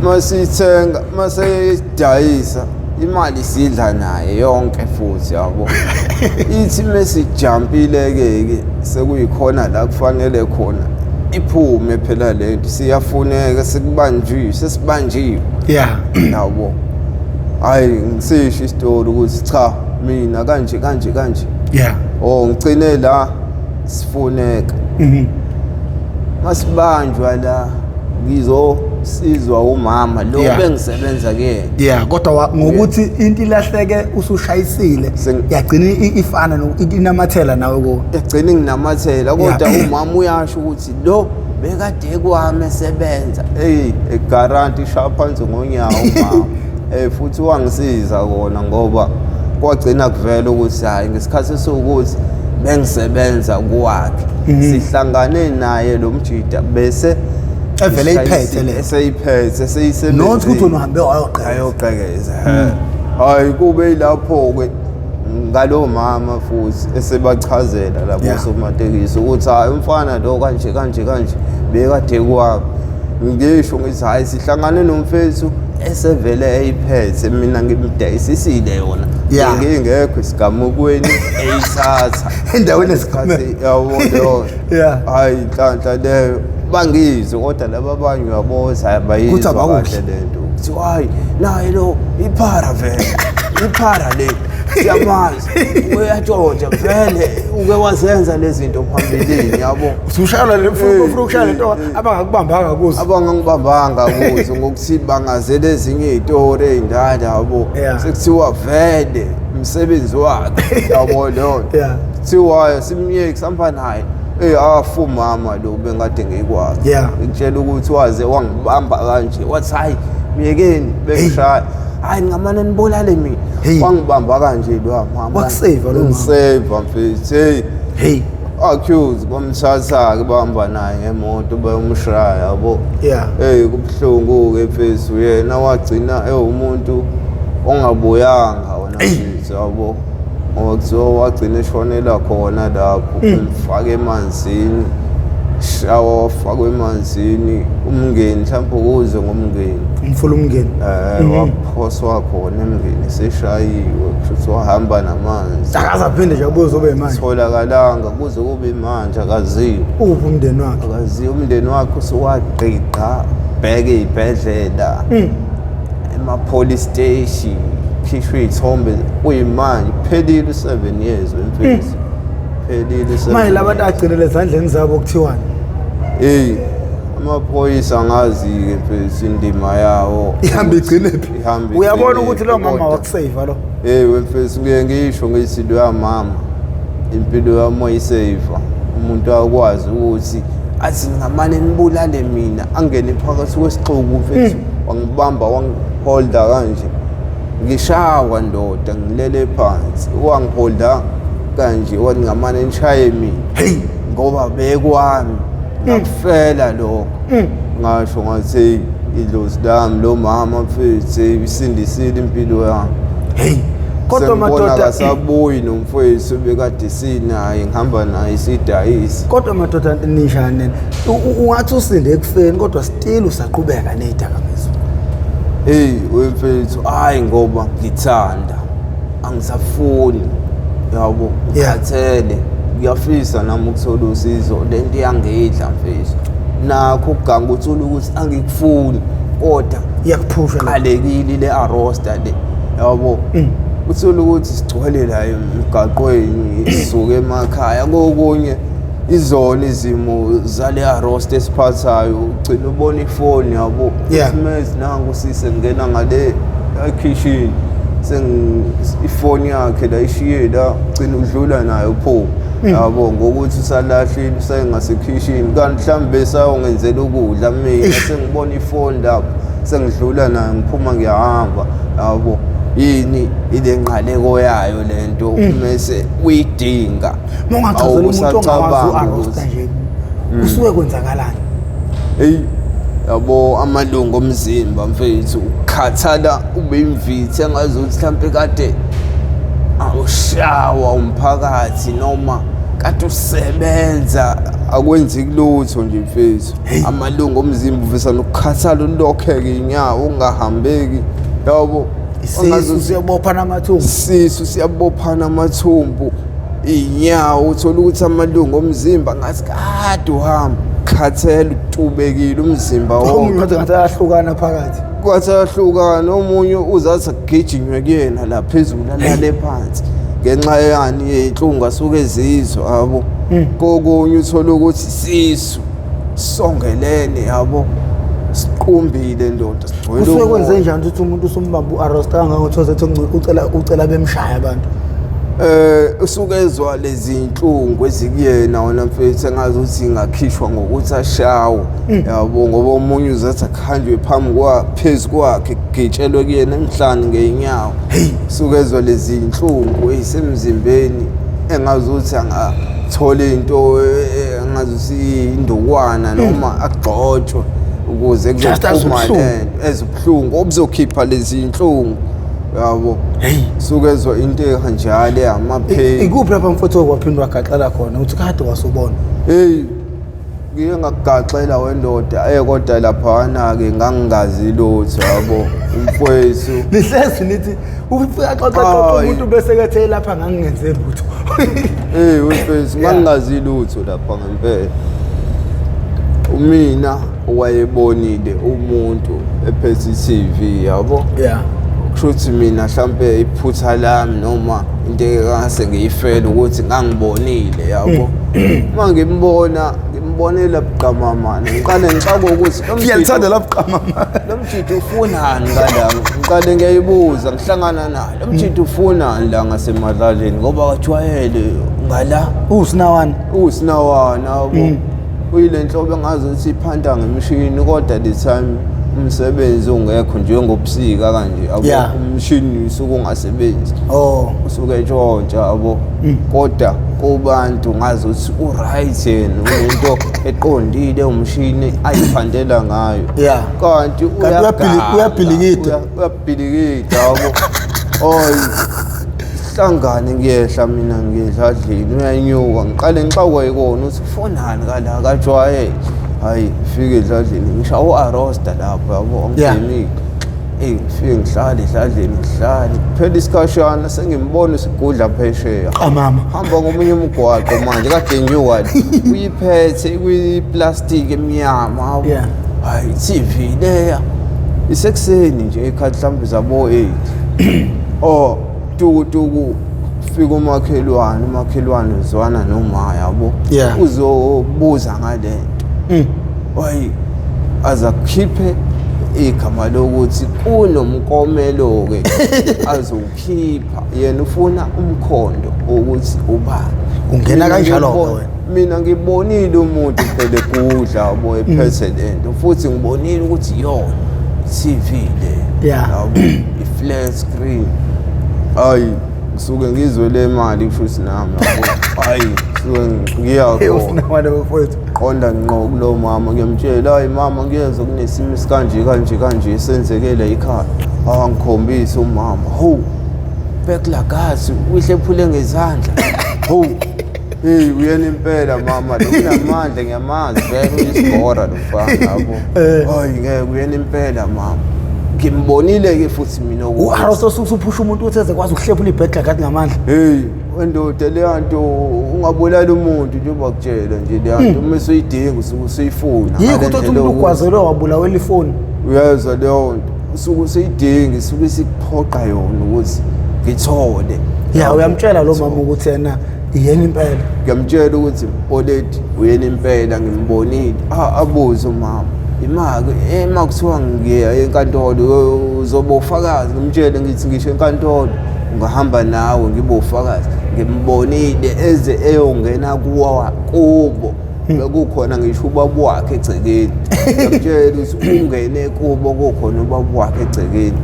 Masithenga maseyidayisa imali sidla naye yonke futhi yabo. Ithi mesijumpile ke sekuyikhona la kufanele khona iphume phela lento siyafuneka sikubanjiwe sesibanjiwe. Yabo. Hayi ngisisho isitori ukuthi cha mina kanje kanje kanje. Oh ngicine la sifuneka. Masibanjwa la ngizosizwa umama lo bengisebenza kuyena.
Kodwa ngokuthi into ilahleke usushayisile yagcina ifana inamathela nawe kuwe.
Yagcina nginamathela kodwa umama uyasho ukuthi lo bekade kwami esebenza. Hey, guarantee ishaya phansi ngonyawo umama. Futhi wangisiza kona ngoba kwagcina kuvela ukuthi hayi ngesikhathi esiwukuthi bengisebenza kwakhe. Sihlangane naye lo mjida bese
evele iphethe le.
Eseyiphethe, eseyisebenzile.
Not ukuthi wena uhambe wayoqhekeza.
Ayoqhekeza. Hayi kube yilapho ke ngalo mama futhi esebachazela labo somatekisi ukuthi hayi umfana lo kanje kanje kanje bekade kwami. Ngisho ngithi hayi sihlangane nomfethu esevele eyiphethe mina ngimdayisisile yona. Ngingekho esigamukweni eyithatha.
Endaweni esigameko.
Yabo leyo. Hayi inhlanhla leyo. Bangizwe kodwa laba abanye uyaboza bayizwa kahle lento. Kuthiwa hayi naye lo iphara vele. Iphara le. Siyamazi. Uyatshontsha vele uke wazenza lezi zinto phambilini yabo.
Usushayela le ufuna ukushaya lento abangakubambanga kuzo.
Abangangibambanga kuzo ngokuthi bangazele ezinye izitori ezindala yabo. Sekuthiwa vele umsebenzi wakhe yabo leyo. Kuthiwa simyeke sihamba naye. Afu mama lo bengade ngikwazi. Ngitshela ukuthi waze wangibamba kanje wathi hayi myekeni bengishaya. Hayi ngamane nibulale mina. Wangibamba kanje lo mama.
Wakusave lo mama.
Ngisave mfethu. Hey.
Hey.
Accuse bamthatha ke bahamba naye ngemoto bayomshaya yabo. Hey kubuhlungu ke mfethu yena wagcina ewumuntu ongabuyanga wona mfethu yabo. Ngoba kuthiwa wagcina eshonela khona lapho umfake emanzini. Shawa wafakwa emanzini umngeni mhlawumbe ukuze ngomngeni.
Umfula umngeni.
Waphoswa khona emngeni seshayiwe kusho wahamba namanzi.
Akaze aphinde nje abuye uzobe manje.
Tholakalanga kuze kube manje akaziwe.
Uphi umndeni wakhe?
Akaziwe umndeni wakhe usuwagqigqa bheke ibhedlela. Ema police station khishwe izithombe kuyimanje phelile 7 years wemfethu. Phelile 7.
Manje labantu agcinele ezandleni zabo kuthiwani?
Hey, amaphoyisa angazi-ke mfethu indima yawo.
Ihambe igcine phi? Uyabona ukuthi lo mama wakusave lo.
Hey mfethu ngiye ngisho ngithi lo mama impilo yami wayisave. Umuntu akwazi ukuthi athi ngamane nibulale mina angene phakathi kwesixuku mfethu wangibamba wangiholda kanje. Ngishawa ndoda ngilele phansi wangiholda kanje wathi ngamane nishaye mina. Hey ngoba bekwami ngakufela lokho. Ngasho ngathi Idlozi lami lo mama mfethu isindisile impilo yami.
Hey, kodwa
Sengibona
madoda,
akasabuyi nomfowethu bekade sinaye, ngihamba naye sidayisa.
Kodwa madoda, ninjani nina? Ungathi usinde ekufeni, kodwa still usaqhubeka nezidakamizwa.
Hey wemfethu, hayi ngoba ngithanda, angisafuni, yabo, ngikhathele, ngiyafisa nami ukuthola usizo. Lento iyangidla mfethu, nakho ukuganga uthola ukuthi angikufuni, kodwa
Iyakuphusha la.
Qalekile le arosta le, yabo. Uthola ukuthi sigcwele la emgaqweni, sisuke emakhaya, kokunye izona izimo zale arosta esiphathayo, ugcina ubona ifoni, yabo. Simezi nangu sise ngena ngale ekhishini, ifoni yakhe la ishiye la, ugcina udlula nayo pho, yabo, ngokuthi usalahlile usengasekhishini, kanti mhlawumbe sayongenzela ukudla mina. Sengibona ifoni lapho, sengidlula nayo, ngiphuma ngiyahamba, yabo. Yini ile nqaleko yayo lento mese uyidinga?
Uma ungachazela umuntu ongawazi
Awusacabanga
u-arosta
ukuthi-
nje, kusuke kwenzakalani?
Hey, yabo, amalungu omzimba mfethu ukukhathala, ube imvithi engazuthi mhlampe kade awushawa umphakathi noma kade usebenza, akwenzeki lutho nje mfethu. Amalungu omzimba uvisa nokukhathala, ulokheke inyawo, ungahambeki, yabo.
Isisu
Engazuthi-
siyabopha namathumbu.
Isisu siyabophana amathumbu, iy'nyawo, uthola ukuthi amalungu omzimba ngathi kade uhamba, khathele, utubekile umzimba
Omunye
wonke.
ngathi ayahlukana phakathi.
Kwathi ayahlukana, omunye uzathi akugijinywe kuyena la phezulu, alale phansi ngenxa yani yey'nhlungu asuke ezizwa, yabo. Kokunye uthola ukuthi isisu songelene, yabo, siqumbile ndoda, sigcwele
Kusuke
umoya.
kwenze njani ukuthi umuntu usumbamba u-arosta kangangokuthi ozethe ucela bemshaya abantu?
Usuke ezwa lezi inhlungu ezikuyena wona mfethu, engazuthi ingakhishwa ngokuthi ashawe, yabo, ngoba omunye uzathi akuhanjwe phambi kwa phezu kwakhe, kugitshelwe kuyena emhlane ngeenyawo. Usuke ezwa lezi inhlungu ezisemzimbeni, engazuthi angathola into engazuthi indukwana noma agxotshwe ukuze
Just
kuzophuma
azobuhlungu.
lento ezibuhlungu obuzokhipha lezi inhlungu, yabo. Suke ezwa into ekanjalo, amapheni.
Ikuphi lapha mfowethu okwaphindwa wagaxela khona uthi kade wasubona?
Hey, ngike ngakugaxela wendoda, kodwa laphana-ke ngangingazi lutho, yabo, umfowethu.
Nihlezi nithi ufika xoxa xoxa
Hayi.
umuntu bese kethe lapha ngangingenze lutho.
Hey wemfethu, ngangingazi lutho lapha ngempela. Umina owayebonile umuntu ephethe i-TV, yabo. Kusho ukuthi mina mhlampe iphutha lami noma into engase ngiyifele ukuthi ngangibonile, yabo. Uma ngimbona, ngimbonela buqamamana, ngiqale ngixake ukuthi lo
Ngiyalithanda labuqamama.
Lo mjidi ufunani ngala? Ngiqale ngiyayibuza, ngihlangana naye, lo mjidi ufunani la ngasemadlaleni, ngoba kajwayele ngala.
Usinawana.
Usinawana, yabo. Uyile nhlobo engazi ukuthi iphanta ngemishini, kodwa the time umsebenzi ungekho njengobusika kanje, yabo, umshini usuke ungasebenzi. Usuke etshontsha, yabo, kodwa kubantu ngazi ukuthi u-right yena, unento eqondile, umshini ayiphandela ngayo. Kanti
Kanti
uyaganga,
uyabhilikida.
Uyabhilikida, yabo. Oy, sihlangane, ngiyehla mina ngiyedladleni, uyanyuka, ngiqale ngixakwe yikona ukuthi ufunani kala, kajwayele. Hayi, fike edladleni, ngishawa u-arosta lapho, yabo, angibhemile. Eyi, ngifike ngihlale edladleni, ngihlale phela isikhashana, sengimbona usigudla phesheya.
Qamama.
Hamba ngomunye umgwaqo manje, kade nginyuka le, uyiphethe kwiplastiki emnyama, yabo. Hayi, TV leya, isekuseni nje, ikhathi mhlawumbe zabo 8. Oh, tuku tuku, fika umakhelwane, umakhelwane uzwana noma, yabo, uzobuza ngalento. Hayi, azakhiphe igama lokuthi kunomkomelo ke azowukhipha, yena ufuna umkhondo ukuthi ubani.
Ungena
Mina
kanjalo-ke wena.
Mina ngibonile umuntu phela egudla, yabo, ephethe lento, futhi ngibonile ukuthi yona TV le, yabo, i-flat screen. Hayi, ngisuke ngizwe le mali futhi nami, yabo. Hayi, Suke ngiya khona.
Usinamane bafowethu.
Qonda ngqo kulo mama, ngiyamtshela, hayi mama, ngiyezwa kunesimo esikanje kanje kanje esenzekele ekhaya. Angikhombise umama, hawu, bekulagazi uyihlephule ngezandla. Hawu, hey, uyena impela mama lo, unamandla, ngiyamazi vele, uyisigora lo mfana, yabo. Hayi ngeke, uyena impela mama, ngimbonile-ke futhi mina ukuthi
U-Arosto usuphusha umuntu ukuthi eze kwazi ukuhlephula ibhegla kathi ngamandla.
Hey wendoda, leya nto ungabulala umuntu njengoba kutshela nje, leya nto uma usuyidinga usuke usuyifuna.
Yikho
ngale
ukuthi
ndlela
umuntu
yokuthi
ugwazelwe wabulawela ifoni.
Uyezwa leyo nto, usuke usuyidinga, isuke isikuphoqa yona ukuthi ngithole.
Ya, uyamtshela lo mama ukuthi yena iyena impela.
Ngiyamtshela ukuthi oledi uyena impela, ngimbonile. Abuze umama, imake ema kuthiwa ngiya enkantolo uzoba ufakazi. Ngimtshele ngithi ngisho enkantolo ngahamba nawe ngibe ufakazi, ngimbonile eze eyongena kuwa kubo, bekukhona ngisho ubaba wakhe egcekeni. Ngiyamtshela ukuthi ungene kubo kukhona ubaba wakhe egcekeni,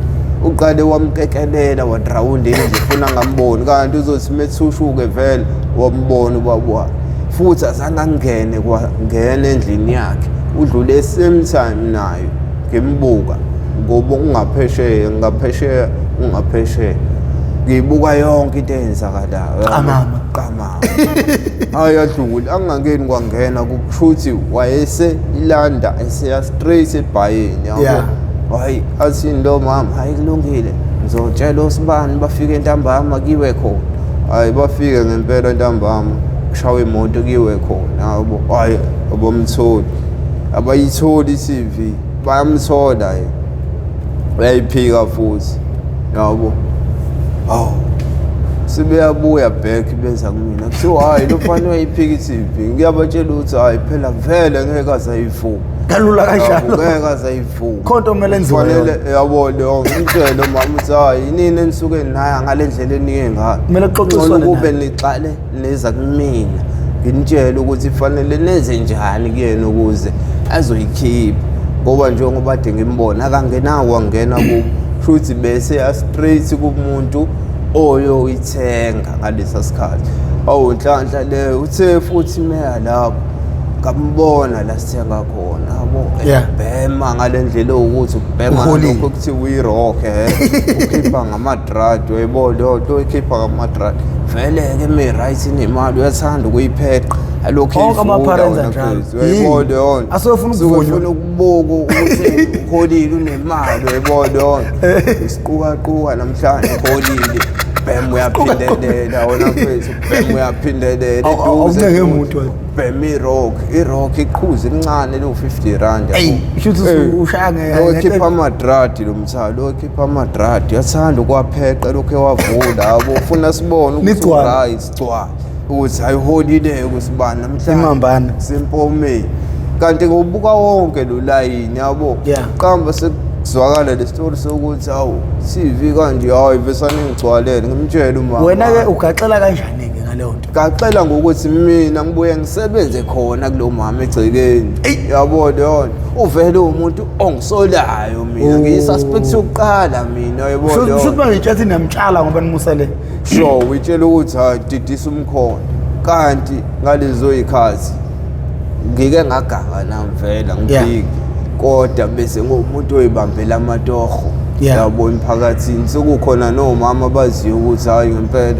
uqale wamkekelela wadrawunda indlu ufuna ngamboni, kanti uzothi methushuke vele wambona ubaba wakhe. Futhi azange angene kwangena endlini yakhe, udlule same time nayo, ngimbuka ngoba ungaphesheya, ngaphesheya, ungaphesheya, ngibuka yonke into eyenzakalayo.
Qamama.
Qamama. Hayi, adlule angangeni kwangena, kusho ukuthi wayese ilanda eseya straight ebhayeni, yabo. Hayi, athini lo mama, hayi kulungile, ngizotshela osibani bafike ntambama kiwe khona. Hayi, bafike ngempela ntambama, kushawe imoto kiwe khona, yabo. Hayi, abamtholi, abayitholi i-TV, bayamthola yena, uyayiphika futhi, yabo. Hawu, sebeyabuya back beza kumina, kuthiwa hayi lo mfana uyayiphika i-TV. Ngiyabatshela ukuthi hayi phela vele ngeke aze ayivume
Kalula kanjalo.
Ngeke aze ayivume.
Khona into okumele enziwe.
Fanele yabo leyo, ngimtshele umama ukuthi hayi inini enisuke naya ngale ndlela enike ngayo.
Kumele kuxoxiswane
Ngcono kube
naye.
nixale neza kumina, nginitshele ukuthi fanele nenze njani kuyena ukuze azoyikhipha, ngoba njengoba kade ngimbona akangenawo wangena kubo, shuthi bese ya straight kumuntu oyoyithenga ngalesa sikhathi. Awu nhlanhla leyo, uthe futhi meya lapho ngambona la sithenga khona, yabo. Bhema ngale ndlela ukuthi ubhema
Uholile.
lokho kuthiwa uyi-rock, ukhipha ngamadradi, uyayibona leyo nto, uyikhipha ngamadradi vele-ke ime-right, inemali, uyathanda ukuyipheqa alokhu.
Onke ama-parents anjalo.
Uyayibona
Yini?
leyo nto.
Asuke efuna
Usuke
ukuvunywa.
efuna ukubuka ukuthi uholile, unemali, uyayibona leyo nto. Isiqukaquka namhlanje uholile, bhem uyaphindelela wona mfethu, bhem uyaphindelela.
Awuneke
Eduze
muntu wena.
Bhema i-rock, i-rock iqhuzu elincane liwu-50 rand, yabo.
Eyi, kusho ukuthi ushaya
Lo khipha amadradi lo mthalo, lo khipha amadradi, uyathanda ukwapheqa lokhu ewavula, yabo, ufuna sibone ukuthi
Nigcwale.
right, sigcwale ukuthi ayiholile kusibani namhlanje.
Imambane.
Sempomeni, kanti ngobuka wonke lo layini, yabo. Qamba sekuzwakala le story sokuthi hawu TV kanje, hayi vesane ngigcwalele, ngimtshele umama.
Wena-ke ugaxela kanjani-ke ngaleyo nto?
Gaxela ngokuthi mina ngibuye ngisebenze khona kulo mama egcekeni, yabo leyo nto. Uvele umuntu ongisolayo mina. Ngiyi-suspect yokuqala mina, yabo leyo
Shuthi
nto.
manje itshathi niyamtshala ngoba nimusele.
Sure, uyitshela ukuthi hayi didisa umkhondo, kanti ngalezo yikhathi ngike ngaganga nami vele ngifike, kodwa bese ngumuntu oyibambela amatoho, yabo, emphakathini. Sekukhona nomama abaziyo ukuthi hayi ngempela,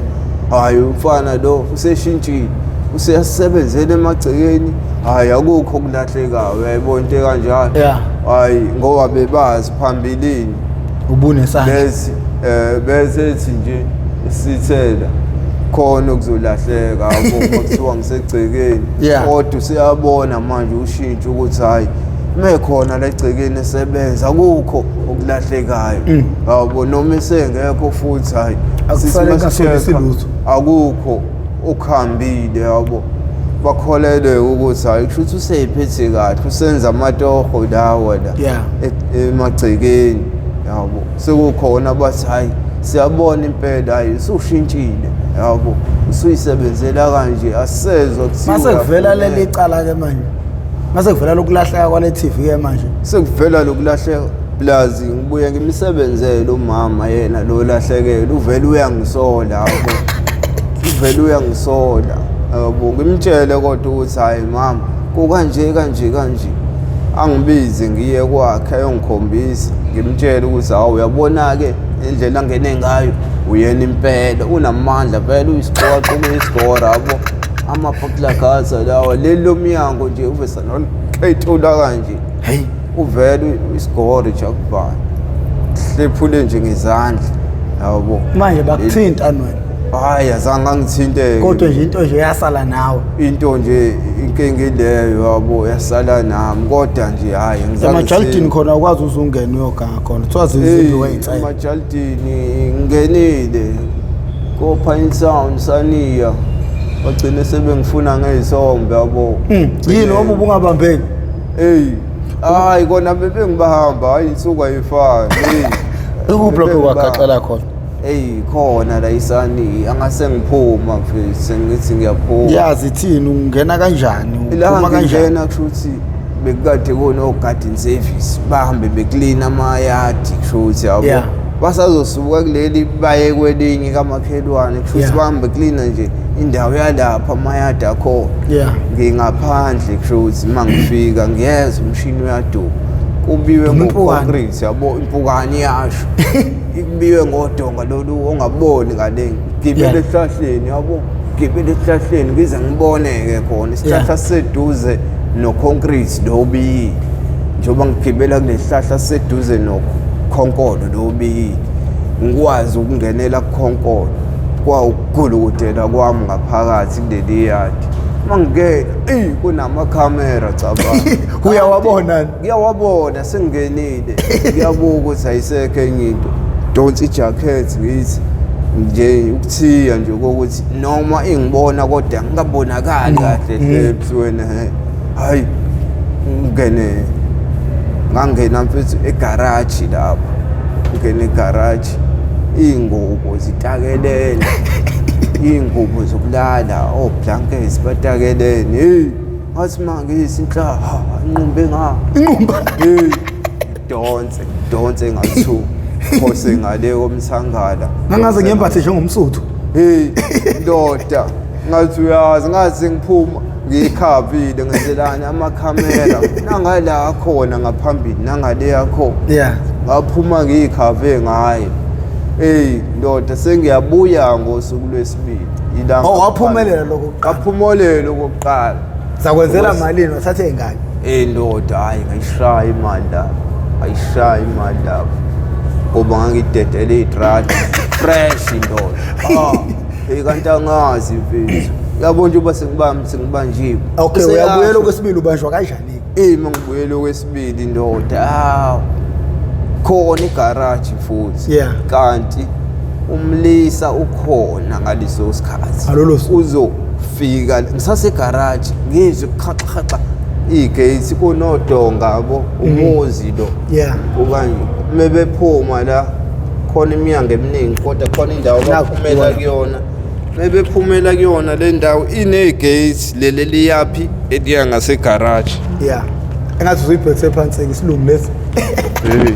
hayi umfana lo useshintshile, useyasebenzela emagcekeni, hayi akukho okulahlekayo, uyayibona into ekanjalo. Hayi ngoba bebazi phambilini
Ubunesandla.
Bese bese ethi nje isithela khona okuzolahleka, yabo, kuthiwa ngisegcekeni. Kodwa useyabona manje ushintsho ukuthi hayi mekhona la egcekeni esebenza akukho okulahlekayo, yabo, noma esengekho futhi hayi
Akusale
sithi
kungasolisi
masi-check-a,
lutho.
Akukho okuhambile, yabo. Bakholelwe ukuthi hayi kusho ukuthi useyiphethe kahle, usenza amatoho lawa la emagcekeni, yabo. Sekukhona bathi hayi siyabona impela, hayi usushintshile, yabo, usuyisebenzela kanje, asezwa kuthiwa
Mase kuvela
uyafuneka.
leli cala ke manje, mase kuvela lokulahleka kwale TV ke manje.
Sekuvela lokulahleka plus ngibuye ngimsebenzele umama yena lo lahlekela, uvele uyangisola, yabo, uvele uyangisola. Yabo, ngimtshele kodwa ukuthi hayi mama, kukanje kanje kanje. Angibize ngiye kwakhe ayongikhombisa, ngimtshele ukuthi hawu uyabona-ke indlela angene ngayo, uyena impela, unamandla phela, uyisiqoqo, uyisigora, yabo. Amabhaklagasa lawa, leli lomnyango nje uvesanoketula kanje.
Hey.
Uvele isigore nje akubani. Hlephule nje ngezandla, yabo.
Manje bakuthinta wena?
Hayi, azange angithinteke.
Kodwa nje into nje yasala nawe.
Into nje inkinga ileyo, yabo, yasala nami, kodwa nje hayi ngizange.
Emajalidini khona ukwazi uzungena uyoganga khona. Kuthiwa zizimbi wey'nsela.
Emajalidini ngingenile ko-Pine Sound Saniya. Bagcine sebengifuna ngey'sombe, yabo.
Yini ngoba ubungabambeki?
Hey, hayi kona bebengibahamba, hayi insuku ayifani. Hey.
Ikuphi lapho kwagaxela khona?
Hey, khona la isani angase ngiphuma mfethu, sengithi ngiyaphuma.
Yazi ithini, ungena kanjani,
La
uphuma kanjani?
ngingena kusho ukuthi bekukade kuno garden service, bahambe beklina amayadi kusho ukuthi yabo. Basazosuka kuleli baye kwelinye kamakhelwane kusho ukuthi bahambe beklina nje indawo yalapha amayadi akhona. Ngingaphandle kusho ukuthi mangifika ngiyezwa umshini uyaduma. Kubiwe ngoconcrete, yabo, impukane iyasho. Ikubiwe ngodonga lolu ongaboni ngale. Ngibele esihlahleni, yabo. Ngibele esihlahleni ngize ngiboneke khona isihlahla seduze noconcrete lo obiyile. Njengoba ngigibela kulesihlahla seduze nokhonkolo lo obiyile. Ngikwazi ukungenela kukhonkolo. Kwawukugulukudela kwami ngaphakathi kuleli yadi. Mangingena, eyi kunamakhamera cabanga.
Uyawabona?
Ngiyawabona sengingenile. Ngiyabuka ukuthi ayisekho enye into. Donsa ijacket ngithi nje ukuthiya nje ukuthi noma ingibona kodwa ngingabonakali kahle ebusweni. Hayi ngene ngangena mfethu egarage lapho. Ngene egarage ingubo zitakelene. Ingubo zokulala, oh blankets batakelene. Hey, ngathi mangisi inhlaha inqumbe nga.
Inqumba.
Hey, donse, donse ngathu. Phose ngale komthangala.
Ngangaze ngembathe njengomsuthu.
Hey, ndoda, ngathi uyazi, ngathi ngiphuma ngikhavile ngenzelani amakhamera nangala khona ngaphambili nangale yakho. Ngaphuma ngikhave ngayo. Hey, ndoda sengiyabuya ngosuku lwesibili. Ilanga.
Oh, waphumelela lokho kuqala.
Waphumelela okokuqala.
Sakwenzela malini wathathe ingane?
Eh ndoda, hayi ngayishaya imali lapho. Ngayishaya imali lapho. Ngoba ngangidedele idrati fresh indoda. Ah, hey kanti angazi mfethu. Yabo nje uba sengibanjiwe.
Okay, uyabuyela okwesibili ubanjwa kanjani?
Eh mangibuyela okwesibili ndoda. Hawu. Khona igarage futhi. Kanti umlisa ukhona ngaleso sikhathi. Uzofika ngisase garage ngizwe khaxa igate kunodonga yabo umuzi lo. Okanye mebephuma la khona iminyango eminingi kodwa khona indawo abaphumela kuyona. Mebephumela kuyona le ndawo inegate leli liyaphi eliya ngase garage.
Engathi uzuyibhekise phansi isilungu lesi.
Hey.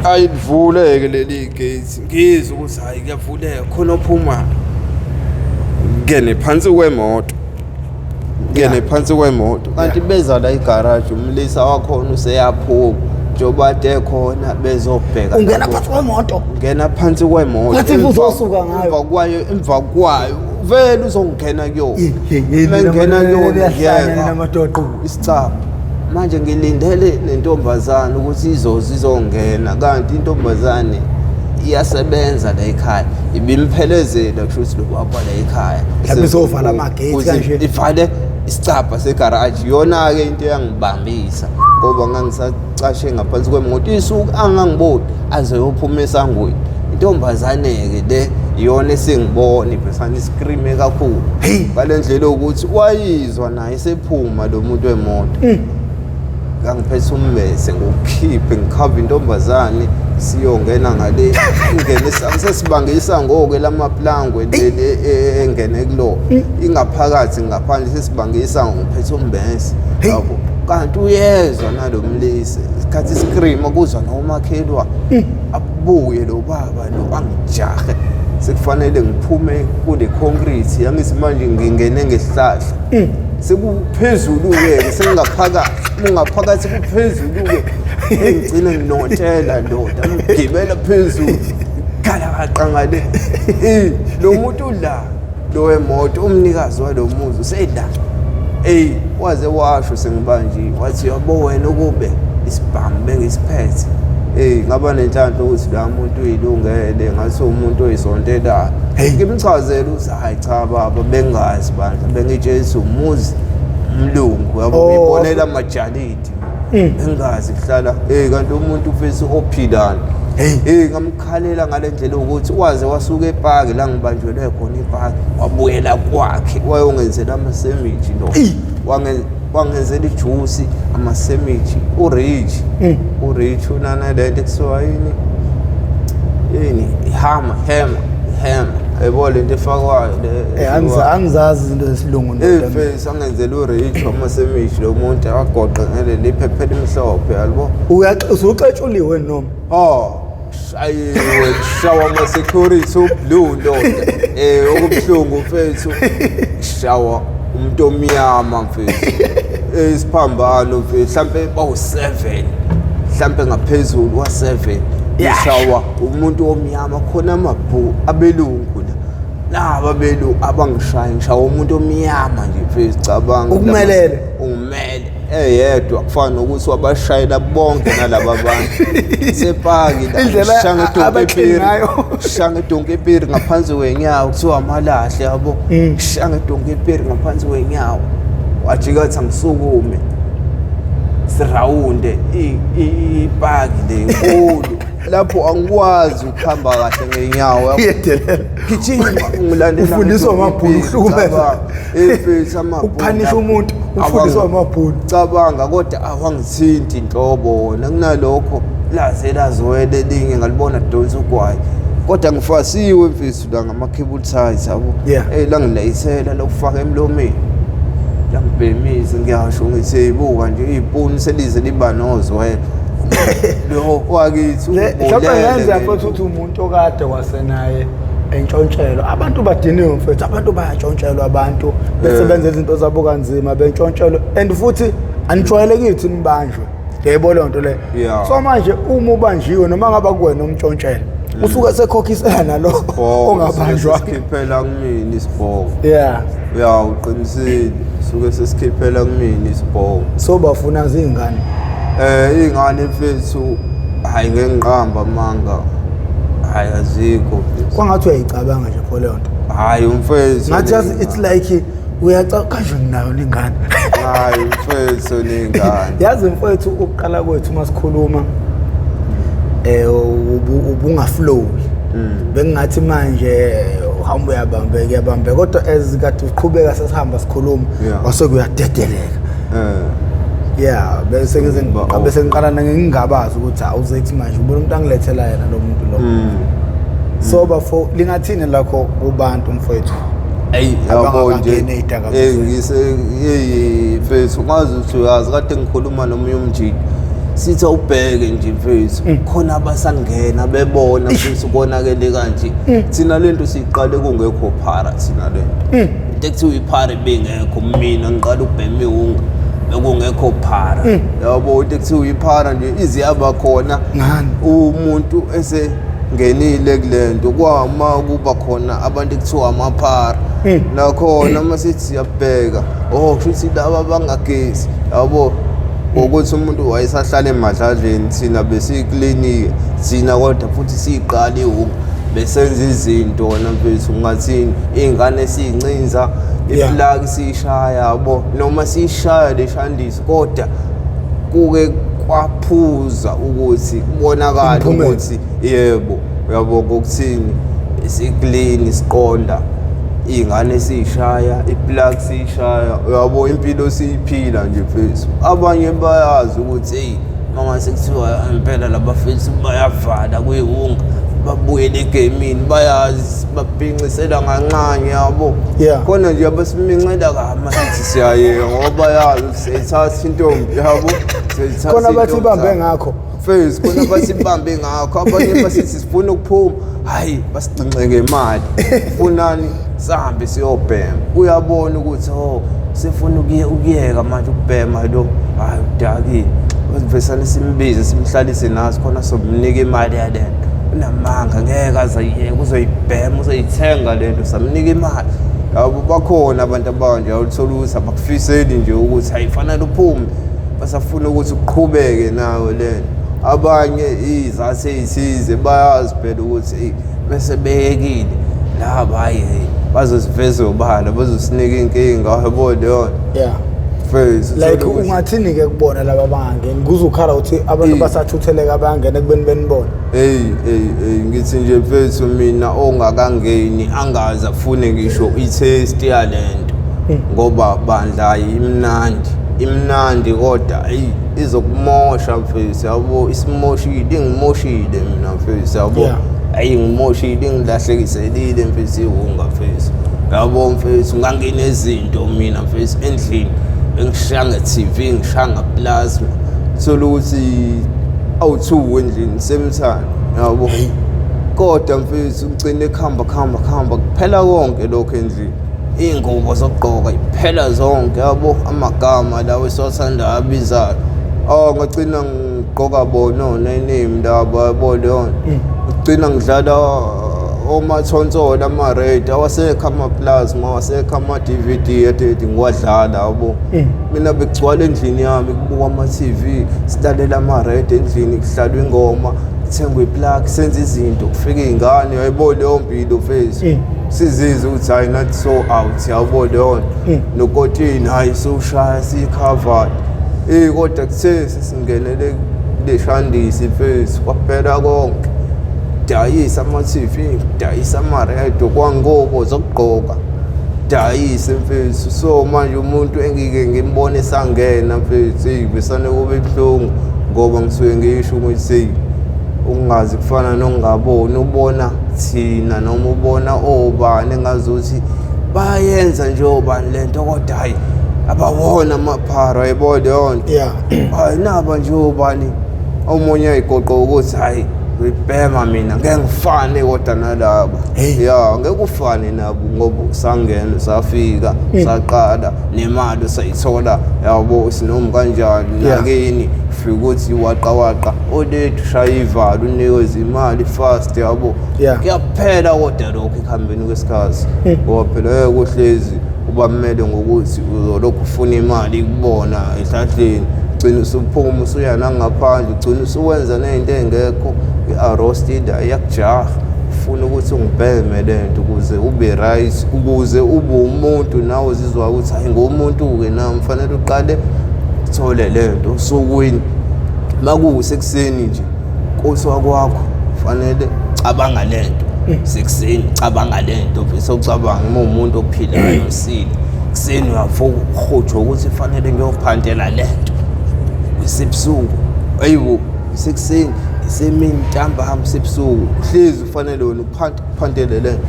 Ayivuleke leli gate ngizwe ukuthi hayi kuyavuleka khona ophuma ngene phansi kwemoto. Ngene phansi kwemoto kanti beza la igarage umlisa wakhona useyaphuma njengoba ade khona bezobheka.
Ungena phansi kwemoto.
Ungena phansi kwemoto.
Ngathi uzosuka ngayo.
Emva kwayo vele uzongena kuyona. Mengena kuyona
namadoda
isicaba. Manje ngilindele nentombazane ukuthi izongena kanti intombazane iyasebenza la ekhaya. Ibimphelezela kusho ukuthi lo baba la ekhaya.
Mhlawumbe izovala amagate kanje.
Ivale isicabha segarage. Yona ke into eyangibambisa ngoba ngangisacashe ngaphansi kwemoto isuku angangiboni aze yophuma esangweni. Intombazane ke le iyona esingibona ibhesana iscream kakhulu. Ngalendlela ukuthi wayizwa naye sephuma lo muntu wemoto. Ngangiphethe ummese ngokukhiphe ngikhava intombazane siyongena ngale ingene sesibangisa ngoke lamaplangwe leli engene kulo ingaphakathi ngaphandle sesibangisa ngiphethe umbese yabo. Kanti uyezwa nalomlisa isikhathi scream kuzwa nomakhelwa abuye lo baba lo angijahe Sekufanele ngiphume kule concrete, yangithi manje ngingene ngesihlahla. Sekuphezulu-ke, sengingaphakathi, ungaphakathi kuphezulu-ke. Ngigcine nginontshela ndoda, ngigibela phezulu. Khala ngale. Eh, lo muntu la, lo wemoto, umnikazi walo muzi usela. Ey, waze washo sengibanjiwe, wathi yabo wena ukube isibhamu bengisiphethe. Ey, ngaba nenhlanhla ukuthi la muntu uyilungele, ngathi umuntu oyisontelayo. Ngimchazela ukuthi hayi cha baba, bengazi bandla, bengitshela umuzi umlungu yabo, ngibonela amajalidi. Bengazi kuhlala, hey kanti umuntu ufisa ophilana. Hey, ngamkhalela ngale ndlela ukuthi waze wasuka epaki la ngibanjwelwe khona epaki, wabuyela kwakhe wayongenzela amasemithi lo. Wangenzela ijuice, amasemithi, urich. Urich unana lento ekuthiwa yini? Yini? Ihama, hema, hema. Yebo lento efakwayo le.
Angizazi izinto zesilungu
ndoda. Face angenzela urich amasemithi lo muntu agoqe ngaleli phepha elimhlophe yalibo.
Usuxetshuliwe noma?
Oh, shayiwe, shawa ama security ublue ndoda. Okubuhlungu mfethu, shawa umuntu omnyama mfethu. Isiphambano mfethu, mhlambe bawu7, mhlambe ngaphezulu kwa7. Shawa umuntu omnyama khona amabhu abelungu la. Laba abelungu abangishaya, ngishawa umuntu omnyama nje mfethu, cabanga.
Ukumelele.
Ungimele. Eyedwa kufana nokuthi wabashayela bonke nalaba bantu. Sepaki la,
Indlela
shanga idonki
abaklini
epiri.
ngayo.
Shanga idonki epiri ngaphansi kwenyawo, kuthiwa amalahle yabo. Shanga idonki epiri ngaphansi kwenyawo. Wajika athi angisukume. Sirawunde ipaki le inkulu. Lapho angikwazi ukuhamba kahle ngenyawo yabo.
Iyedelela.
Gijima ngilandela.
Ufundiswa amabhunu, uhlukumeza.
Efisa amabhunu.
Ukuphanisha umuntu, ufundiswa amabhunu.
Cabanga kodwa awangithinti inhlobo wona, kunalokho laze lazwele elinye ngalibona donsa ugwayi. Kodwa ngifasiwe mfethu la ngama cable ties yabo. Langilayisela lokufaka emlomeni. Langibhemisa ngiyasho ngithi buka nje izipuni selize liba nozwelo. Lo wakithi
Mhlawumbe
ubulele
ngenza
le
mfethu
nto.
ukuthi umuntu okade wasenaye entshontshelwa. Abantu badiniwe mfethu, abantu bayantshontshelwa, abantu besebenza izinto zabo kanzima bentshontshelwa, and futhi anijwayelekile ukuthi nibanjwe. Yebo leyo nto leyo. So manje uma ubanjiwe noma ngaba kuwena umtshontshela, usuke sekhokhisela nalo
Isibhongo,
ongabanjwa.
suke sesikhiphela kumina isibhongo. Ya, uqinisile, suke sesikhiphela kumina isibhongo.
So bafuna izingane.
Ingane mfethu, hayi ngeke ngiqamba amanga. Hayi azikho mfethu.
Kwangathi uyayicabanga nje pho leyo nto.
Hayi umfethu.
Ngathi yazi it's like uyacabanga kanje nginayo lengane.
Hayi mfethu nengane.
Yazi mfethu ukuqala kwethu masikhuluma ubungaflow. Bengingathi manje uhamba uyabambeka uyabambeka, kodwa as kade uqhubeka sesihamba sikhuluma wase kuyadedeleka. Yeah, bese ngize bese ngiqala ngingabazi ukuthi awuzethi manje ubona umuntu angilethela yena lo muntu lo. So bafo lingathini lakho kubantu mfowethu?
Ey, yabo nje.
Abangakangeni ey'dakamizweni.
Ngise hey mfethu, ngazi ukuthi uyazi kade ngikhuluma nomunye umjidi. Sithi awubheke nje mfethu, khona abasangena bebona mfethu konakele kanje. Thina lento siyiqale kungekho phara thina lento. Into ekuthiwa iphara ibingekho, mina ngiqala ukubhema iwunga bekungekho phara. Yabo into ekuthiwa iphara nje iziyaba khona.
Ngani?
Umuntu esengenile kulento kwama kuba khona abantu ekuthiwa amaphara. Nakhona masithi siyabheka, oh kusho laba bangagezi. Yabo ukuthi umuntu wayesahlala emadladleni, thina besikliniki thina, kodwa futhi siyiqala iwunga besenza izinto wena mfethu, ungathini iy'ngane siyincinza iplaki siyishaya yabo, noma siyishaya leshandisi, kodwa kuke kwaphuza ukuthi kubonakala ukuthi yebo uyabo ngokuthini siklini siqonda iy'ngane siyishaya iplaki siyishaya uyabo, impilo siyiphila nje mfethu. Abanye bayazi ukuthi hey mangase kuthiwa impela labafethu bayavala kuyiwunga babuyele egamini, bayazi babhincisela kancane yabo. Khona nje abasimincela kama sithi siyayeka ngoba bayazi siyithatha intombi yabo, siyithatha
khona bathi ibambe ngakho
mfethu, khona bathi ibambe ngakho. Abanye basithi sifuna ukuphuma, Hayi, basigcince ngemali, funani sihambe siyobhema. Uyabona ukuthi oh, sefuna ukuyeka manje ukubhema lo, hayi udakile. Vesane simbize simhlalise nathi khona, somnika imali yalento. Unamanga, ngeke aze ayiyeke, uzoyibhema, uzoyithenga lento, samnika imali. Yabo, bakhona abantu abanje, awuthola ukuthi abakufiseli nje ukuthi hayi fanele uphume, basafuna ukuthi uqhubeke nayo lento. Abanye izathi ey'thize bayazi phela ukuthi eyi bese beyekile laba, hayi bazosiveza obala, bazosinika inkinga, yabo leyo nto. Face
Like ungathini-ke kubona laba abangangeni? Kuzukhala ukuthi abantu basathutheleka bayangena ekubeni benibona.
Hey hey hey, ngithi nje mfethu, mina ongakangeni angaze afune ngisho i-taste yalento, ngoba bandla imnandi, imnandi, kodwa eyi izokumosha mfethu, yabo. Isimoshile, ingimoshile mina mfethu, yabo. Ayi, ngimoshile, ingilahlekiselile mfethu iwunga mfethu, yabo mfethu. Nganginezinto mina mfethu endlini, bengishaya nge-TV, ngishaya ngaplasma, thola ukuthi awu-two endlini same time, yabo. Kodwa mfethu ugcine kuhamba kuhamba kuhamba, kuphela konke lokho endlini, iy'ngubo zokugqoka iphela zonke, yabo, amagama lawo esiwathandayo abizayo. Oh, ngagcina ngigqoka bona o-name laba, yabo leyo nto. Ngagcina ngidlala omathonsolo, ama-radio awasekho, ama-plasma awasekho, ama-DVD ededi ngiwadlala, yabo. Mina bekugcwala endlini yami, kubukwa ama-TV, silalela ama-radio endlini, kuhlalwa ingoma, kuthengwe iplug, senze izinto, kufike iy'ngane, yayibona leyo mpilo mfethu. Sizizwe ukuthi hayi nathi so out, yabo leyo nto. Nokotini hayi sowushaya siyi-covered. Eh, kodwa kuthe sesingenele leshandisi mfethu, kwaphela konke. Dayisa ama-TV, dayisa ama-radio, kwangobo zokugqoka, dayise mfethu. So manje umuntu engike ngimbone sangena mfethu, eyi besane kube buhlungu, ngoba ngisuke ngisho ukuthi hey, ukungazi kufana nokungaboni. Ubona thina noma ubona obani engazuthi bayenza nje obani lento, kodwa hayi abawona amaphara, yayibona leyo nto. Hayi naba nje obani, omunye ayigoqa ukuthi hayi ngibhema mina ngeke ngifane kodwa nalaba. Ya, ngeke ufane nabo ngoba sangena, safika, saqala nemali sayithola, yabo, sinoma kanjani. Nakini fika ukuthi waqa waqa olethu, shaya ivalo, unikeze imali fast, yabo. Kuyaphela kodwa lokho ekuhambeni kwesikhathi, ngoba phela ngeke uhlezi ubamele ngokuthi uzolokhu ufuna imali kubona ehlahleni. Ugcina usuphuma usuya nangaphandle, ugcina usuwenza ney'nto ey'ngekho. I-arostida iyakujaha, ufuna ukuthi ungibheme lento ukuze ube right, ukuze ube umuntu nawe uzizwa ukuthi hayi ngumuntu-ke nami, fanele uqale uthole lento osukwini. Makuwusekuseni nje kusuka kwakho, fanele cabanga lento sekuseni, cabanga lento bese ucabanga uma umuntu ophilayo usile. Kuseni uyavuka uhujwa ukuthi fanele ngiyophantela lento, isebusuku, ayibo, isekuseni, isemini, ntambama, isebusuku, uhlezi ufanele wena uphantele lento.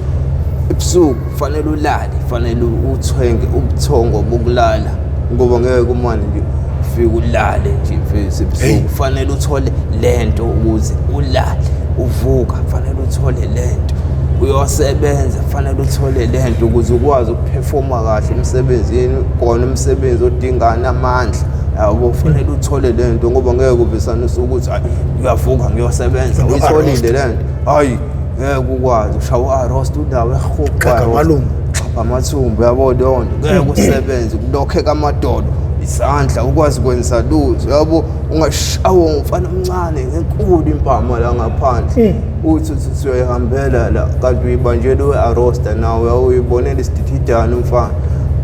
Ebusuku fanele ulale, fanele uthwenge ubuthongo bokulala, ngoba ngeke umane nje ufike ulale nje mfethu. Ebusuku fanele uthole lento ukuze ulale, uvuka fanele uthole lento, uyosebenza fanele uthole lento ukuze ukwazi ukuphefoma kahle emsebenzini, kona umsebenzi odingana amandla, yabo. Fanele uthole lento ngoba ngeke uvisane ukuthi hayi uyavuka ngiyosebenza uyitholile lento, hayi ngeke ukwazi ushaya u-arrest udawo
Xhapha amalungu.
Xhapha amathumbu, yabo leyo nto. Ngeke usebenze kulokheka amadolo, izandla, ukwazi kwenza lutho, yabo. Ungashawa umfana omncane ngenkulu impama la ngaphandle, uthi uthi uyayihambela la, kanti uyibanjela we-arosta nawe, uyibonela isidididane umfana.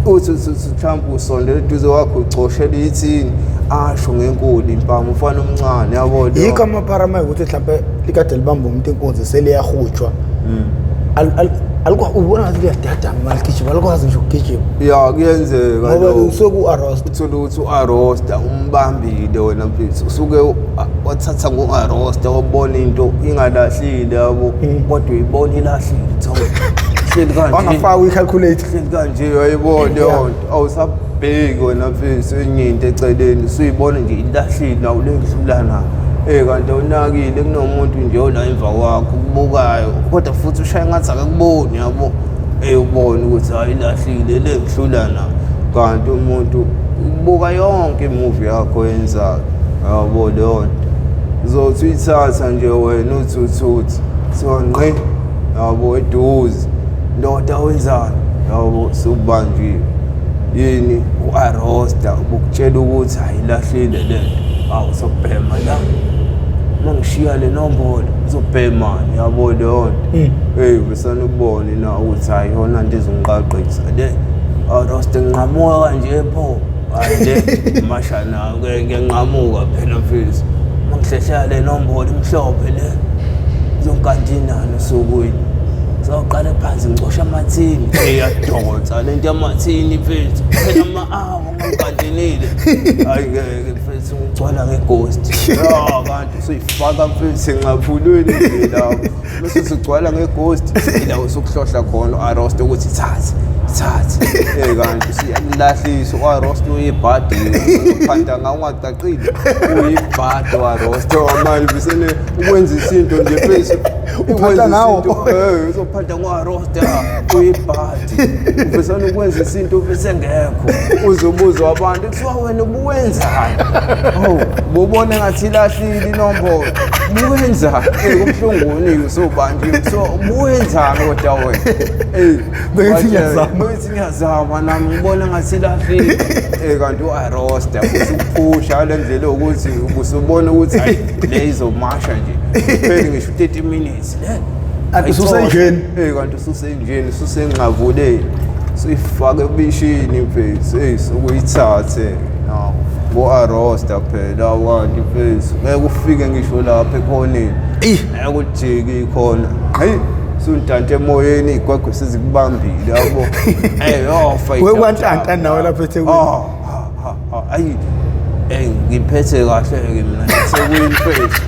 Uthi uthi uthi mhlawumbe usondela eduze kwakho, ucoshela ithini, asho ngenkulu impama umfana omncane, yabo leyo.
Yikho amaphara ukuthi mhlawumbe likade libamba umuntu inkunzi seliyahutshwa. Ubona ngathi liyadadama maligijima, alikwazi nje ukugijima.
Ya, kuyenzeka
ngoba
lokho.
Usuke u-arrest.
Uthole ukuthi u-arosta umbambile wena mfethu, usuke wathatha ngo-arosta, wabona into ingalahlile, yabo, kodwa uyibona ilahlile, thola hleli kanje.
Wangafaka i-calculator.
Hleli kanje, uyayibona leyo nto, awusabheki wena mfethu enye into eceleni, usuyibona nje ilahlile, nawu le ngidlula nayo. Kanti awunakile kunomuntu nje ola emva kwakho ukubukayo, kodwa futhi ushaya ngathi akakuboni yabo. Ubone ukuthi hayi ilahlile le ngihlula na. Kanti umuntu ubuka yonke imovie yakho oyenzayo yabo leyo nto. Uzothi uyithatha nje wena uthi uthi kuthiwa ngqi yabo eduze, ndoda wenzani yabo, subanjiwe. Yini u-arosta ubukutshela ukuthi ayilahlile le nto, awu sokubhema la, uma ngishiya le nombolo ngizobhemani yabo leyo nto. Besane ubone na ukuthi hayi yona nto izongiqaqisa le arosta nginqamuka kanje pho, hayi le masha nayo-ke ngiyanqamuka phela mfethu, uma ngihlehlela le nombolo imhlophe le izongikantinani osukwini, sawuqale phansi ngicosha amathini. Iyadonsa le nto yamathini mfethu, phela ama-awa ngangikantinile. Hayi ngeke mfethu ngigcwala ngeghost. Ya kanti usuyifaka mfethu encaphulweni nje lapho, bese usugcwala ngeghost, ila usukuhlohla khona u-arosta ukuthi thathe thathe. Kanti siyakulahlisa u-arosta uyibhadi, uphanda ngawo ungacacile, uyibhadi u-arosta manje besene ukwenza isinto nje mfethu
Uphanda ngawo.
Uzophanda ngo-arosta uyibhadi, uvesane ukwenza isinto bese ngekho, uzobuza abantu kuthiwa wena ubuwenzani? Oh, ububona ngathi ilahlile inombolo, ubuwenzani? Kubuhlungu usubanjiwe, kuthiwa ubuwenzani kodwa wena?
Bengithi ngiyazama.
Bengithi ngiyazama nami ngibona ngathi ilahlile. Kanti u-arosta usukuphusha ngale ndlela yokuthi ubusubona ukuthi hayi le izomasha nje, kuphele ngisho 30 minutes le.
Kanti ususenjeni?
Kanti ususenjeni, ususenqavuleni, usuyifaka ebishini mfethu, sokuyithathe ngo-arosta phela kanti mfethu ngeke ufike ngisho lapha ekhoneni, ngeke ujike ikhona, hey suntanta emoyeni iy'gwegwe sezikubambile yabo. Yofa
Wekwantanta nawe lapha eThekwini.
Ayi ngiphethe kahle-ke mina eThekwini mfethu.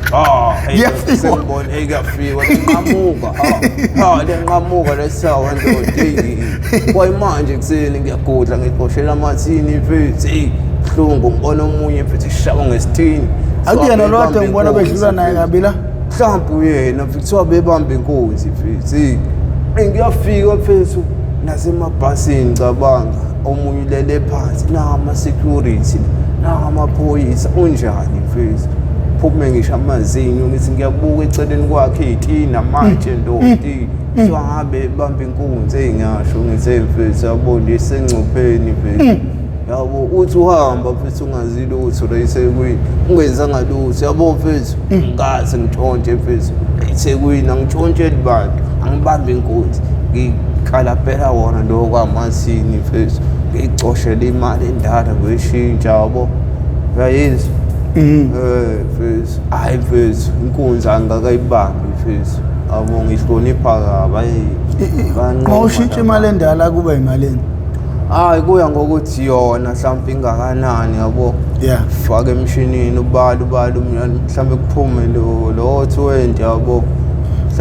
Kuyafiwa.
Sengibona kuyafiwa, lenqamuka. Lenqamuka lesawa ndoda. Kwayimanje ekuseni ngiyagudla ngiqoshela amathini mfethu. Buhlungu ngibona omunye mfethu eshawa ngesithini.
Akuyena lo kade ngibona bedlula naye kabi la?
Mhlawumbe uyena mfethu, kuthiwa bebamba inkunzi mfethu. Ngiyafika mfethu nasemabhasini cabanga, omunye ulele phansi, nawo ama-security, nawo amaphoyisa, unjani mfethu? Phume ngisho amazinyo, ngithi ngiyabuka eceleni kwakhe iy'tina amatshe ndoda. Kuthiwa ngabe bamba inkunzi, ngiyasho ngithi mfethu yabo nje isengcupheni mfethu. Yabo uthi uhamba mfethu ungazi lutho la eThekwini, ungenzanga lutho yabo mfethu, ngikaze ngitshontshe mfethu eThekwini, angitshontsheli bantu, angibambi inkunzi, ngikalabhela wona lokho kwamathini mfethu, ngiyicoshele imali endala ngiyishintsha yabo, uyayizwa? Mfethu, hhayi mfethu, inkunzi angikakayibambi mfethu, yabo ngihlonipha kabi, hhayi bayanqoma
Uma ushintsha imali endala kuba imalini?
Hayi kuya ngokuthi yona mhlawumbe ingakanani yabo.
Yeah.
Faka emshinini ubale mhlawumbe kuphume lo 20 yabo.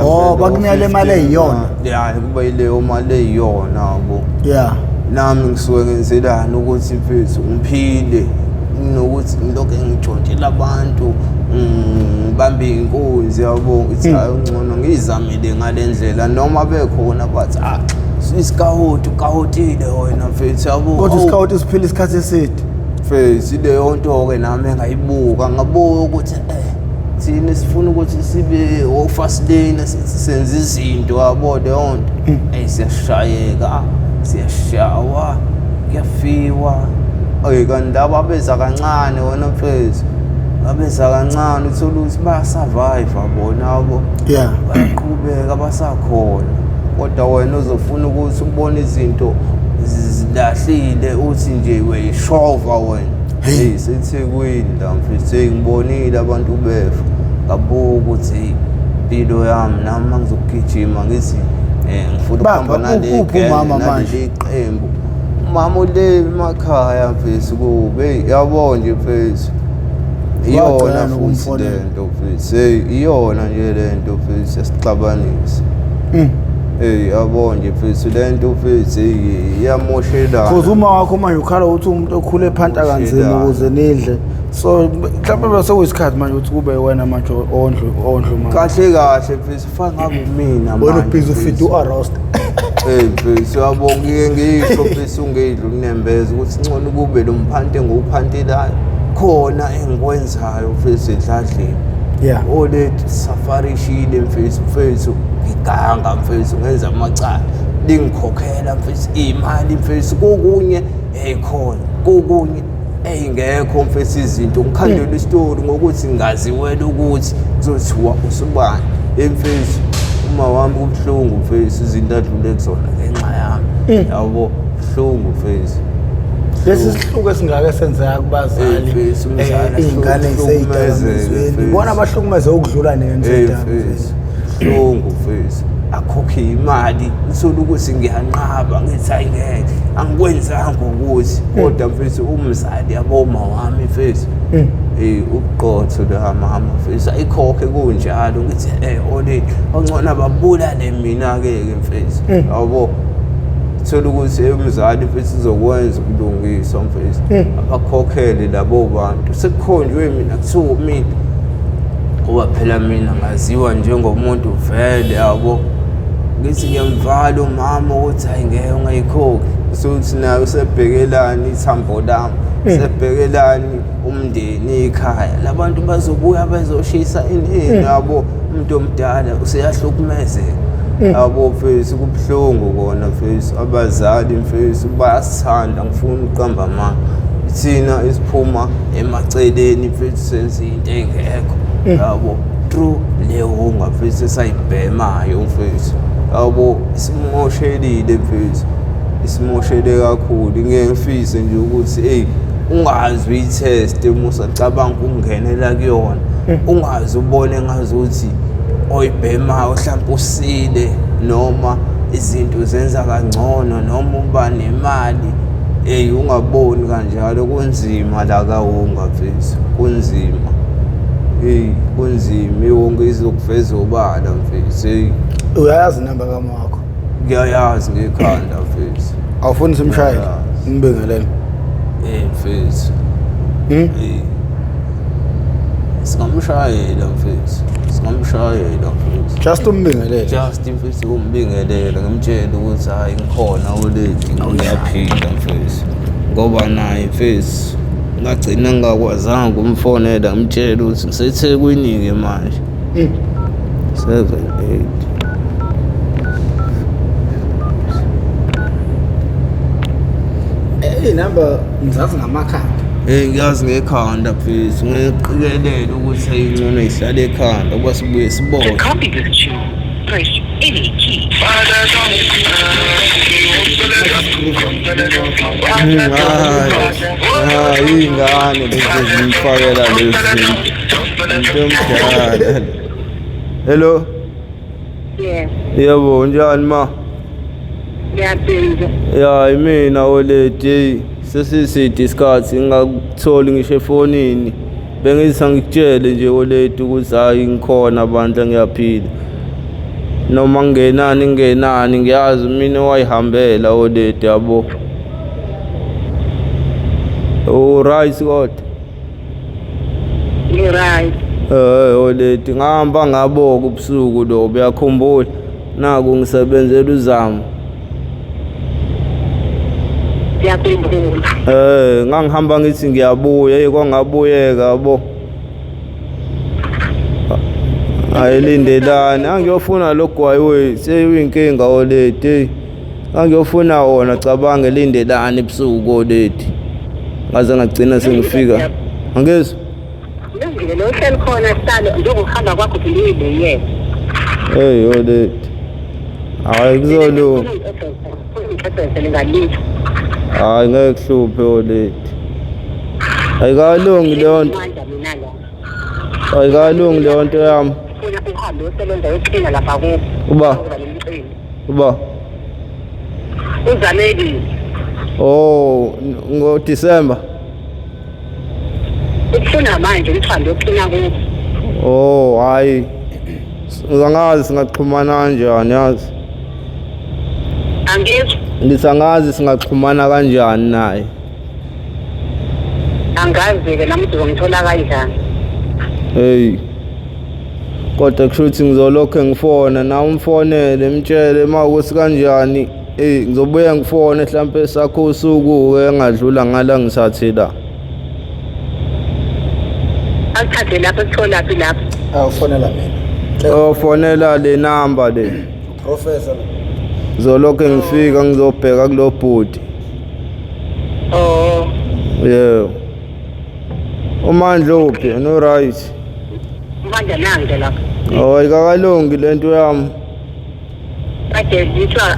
Oh, bakunika le mali eyiyona.
Yeah, kuba yileyo mali eyiyona yabo.
Yeah.
Nami ngisuke ngenzelani ukuthi mfethu ngiphile nokuthi ngilokhu ngitshontshela abantu, ngibambe inkunzi yabo, ngithi hayi ngcono ngiyizamele ngale ndlela noma bekhona bathi isikawoti ukawotile wena mfethu yabo.
Kodwa isikawoti siphila isikhathi eside.
Mfethu leyo nto-ke nami engayibuka, ngabuka ukuthi thina sifuna ukuthi sibe ofast lane, sithi senze izinto yabo leyo nto. Siyashayeka, siyashawa, kuyafiwa. Kanti laba abeza kancane wena mfethu, abeza kancane uthola ukuthi bayasurvive bona yabo.
Yeah.
Bayaqhubeka basakhona. Kodwa wena uzofuna ukuthi ubone izinto zilahlile uthi nje uyishova wena.
Hey.
SeThekwini la mfethu, ngibonile abantu befa, ngabuka ukuthi impilo yami nami uma ngizogijima ngithi ngifuna ukuhamba nale
Uphi umama manje?
naleli qembu. Umama ule emakhaya mfethu kube, yabo nje mfethu. Iyona
Wagcina
futhi
nokumfonela.
lento mfethu, iyona nje lento mfethu yasixabanisa. Yabo nje mfethu lento mfethu iyamoshelana.
Cause uma wakho manje ukhala ukuthi umuntu okhule ephanta kanzima ukuze nidle. So mhlawumbe bese kuyisikhathi manje ukuthi kube wena manje ondlu manje.
Kahle kahle mfethu, fana ngabe mina
Wena
manje,
ubhizi
mfethu.
ufida u-arrest.
Hey mfethu, uyabo ngike ngisho mfethu, ungidla unembeza ukuthi ngcono kube lo mphanti engiwuphantelayo khona engikwenzayo mfethu edladleni. Oledi safarishile mfethu, mfethu ngiganga mfethu, ngenza amacala, lingikhokhela mfethu imali mfethu, kokunye eyikhona, kokunye eyingekho mfethu izinto. Ngikhandela isitori ngokuthi ngaziwela ukuthi kuzothiwa usubani mfethu. Uma wami kubuhlungu mfethu, izinto adlule kuzona ngenxa yami, yabo, buhlungu mfethu.
Lesi sihluku esingaka esenzeka kubazali,
Eh, mfethu, umzali
iy'ngane
ahlukumezeke,
ziseyidakamizweni,
mfethu.
bona abahlukumeze ukudlula
Hey
neyemsedakamizweni.
mfethu, buhlungu mfethu, akhokhe imali, uthole ukuthi ngiyanqaba, ngithi hayi ngeke, angikwenzanga ukuthi, kodwa mfethu umzali, yabo, uma wami mfethu, ubuqotho la mama mfethu, ayikhokhe kunjalo, ngithi oledi ongcono ababulale mina-ke ke mfethu, yabo. Thola ukuthi umzali mfethu uzokwenza ukulungiswa mfethu, abakhokhele labo bantu, sekukhonjwe mina, kuthiwa mina, ngoba phela mina ngaziwa njengomuntu vele, yabo. Ngithi ngiyamvala umama ukuthi hayi ngeke ungayikhokhi, sokuthi naye usebhekelani ithambo lami, sebhekelani umndeni, ikhaya labantu bazobuya bezoshisa ini, yabo. Umuntu omdala useyahlukumezeka, yabo mfethu, kubuhlungu kona mfethu. Abazali mfethu bayasithanda, ngifuna ukuqamba amanga, thina isiphuma emaceleni mfethu, senze into engekho, yabo, through le wunga mfethu esayibhemayo mfethu, yabo, isimoshelile mfethu, isimoshele kakhulu. Ngeke ngifise nje ukuthi hey ungazi uyi-test uma usacabanga ukungenela kuyona, ungazi ubone ngazuthi oyibhemayo mhlawumbe usile, noma izinto zenza kangcono, noma uba nemali. Eyi, ungaboni kanjalo, kunzima la kawunga mfethu, kunzima, eyi kunzima, iwonke izokuveza obala mfethu, eyi.
Uyayazi inamba kama wakho?
Ngiyayazi ngekhanda mfethu.
Awufuni simshayele?
Ngiyayazi.
Umbingelele.
Mfethu. Singamshayela mfethu, singamshayela mfethu.
Just umbingelele.
Just mfethu umbingelele, ngimtshele ukuthi hayi ngikhona oledi, ngiyaphila mfethu, ngoba naye mfethu ngagcina ngingakwazanga ukumfonela ngimtshele ukuthi ngiseThekwini-ke manje. 7 8
Iy'namba ngizazi ngamakhanda.
Ngiyazi ngekhanda mfethu, ngiqikelele ukuthi ayingcono ihlale ekhanda kuba sibuye sibone.
To copy this tune, press any key.
Hayi, iy'ngane lezi zimfakela lezi zinto. Into omdala. Hello.
Yeah.
Yebo, unjani ma?
Ngiyaphila.
Ya, imina oledi, sesiside isikhathi ngingakutholi ngisho efonini. Bengithi angikutshele nje oledi ukuthi hayi ngikhona bandla, ngiyaphila. Noma ngingenani ngiyazi mina owayihambela oledi, yabo. Right kodwa.
Ngi-right.
Oledi ngihamba ngaboka ubusuku lo, uyakhumbula? Naku ngisebenzela uzamo.
Ngiyakhumbula.
Ngangihamba ngithi ngiyabuya, hey kwangabuyeka, yabo. Ayilindelani, angiyofuna lo gwayi wethu, hey uyinkinga oledi, hey. Angiyofuna wona, cabanga lindelani ebusuku oledi. Ngaze ngagcina sengifika. Angizwa?
Lungile lo hleli khona sihlalo njengokuhamba kwakho ngiyibuyele.
Hey oledi. Hayi kuzolunga.
Ngixoxele ngalutho.
Hayi ngeke kuhluphe oledi. Ayikalungi leyo nto.
Manje mina la.
Ayikalungi leyo nto yami.
Ufuna uhambe uyosebenza uyoqina lapha kubo.
Uba?
Uzoba nomcimbi.
Uba?
Uzamekile.
Oh, ngo December.
Ukufuna manje ukuthi uhambe uyoqina kubo.
Oh, hayi. Angazi singaxhumana kanjani yazi.
Angizwa.
Ngithi angazi singaxhumana kanjani naye.
Angazi-ke nami ukuthi uzongithola kanjani.
Hey. Kodwa kusho ukuthi ngizolokhu ngifona na umfonele mtshele uma ukuthi kanjani. Hey, ngizobuya ngifone mhlampe sakho usuku engadlula ngala ngithathe la.
Akuthathe lapho kutholaphi lapho?
Awufonela mina.
Ofonela le number le.
Professor.
Ngizolokhu ngifika ngizobheka kulo bhuti.
Oh,
Yebo. Umandla uphi? No right.
manje nange lapho.
Oh, ayikakalungi lento yami.
Kade kuthiwa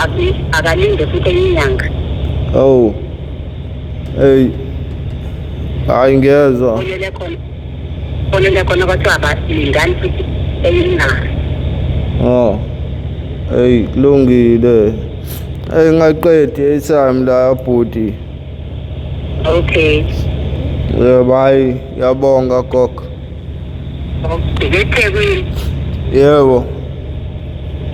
akalinde futhi enye inyanga.
Oh. Hey. Hayi ngiyezwa.
Fonele khona. Fonele khona kwathiwa abalindani futhi enye inyanga.
Oh. Hey, kulungile. Hey, ngaqedi airtime la bhuti.
Okay.
Yebo, hayi, ngiyabonga gogo.
eThekwini.
Yebo.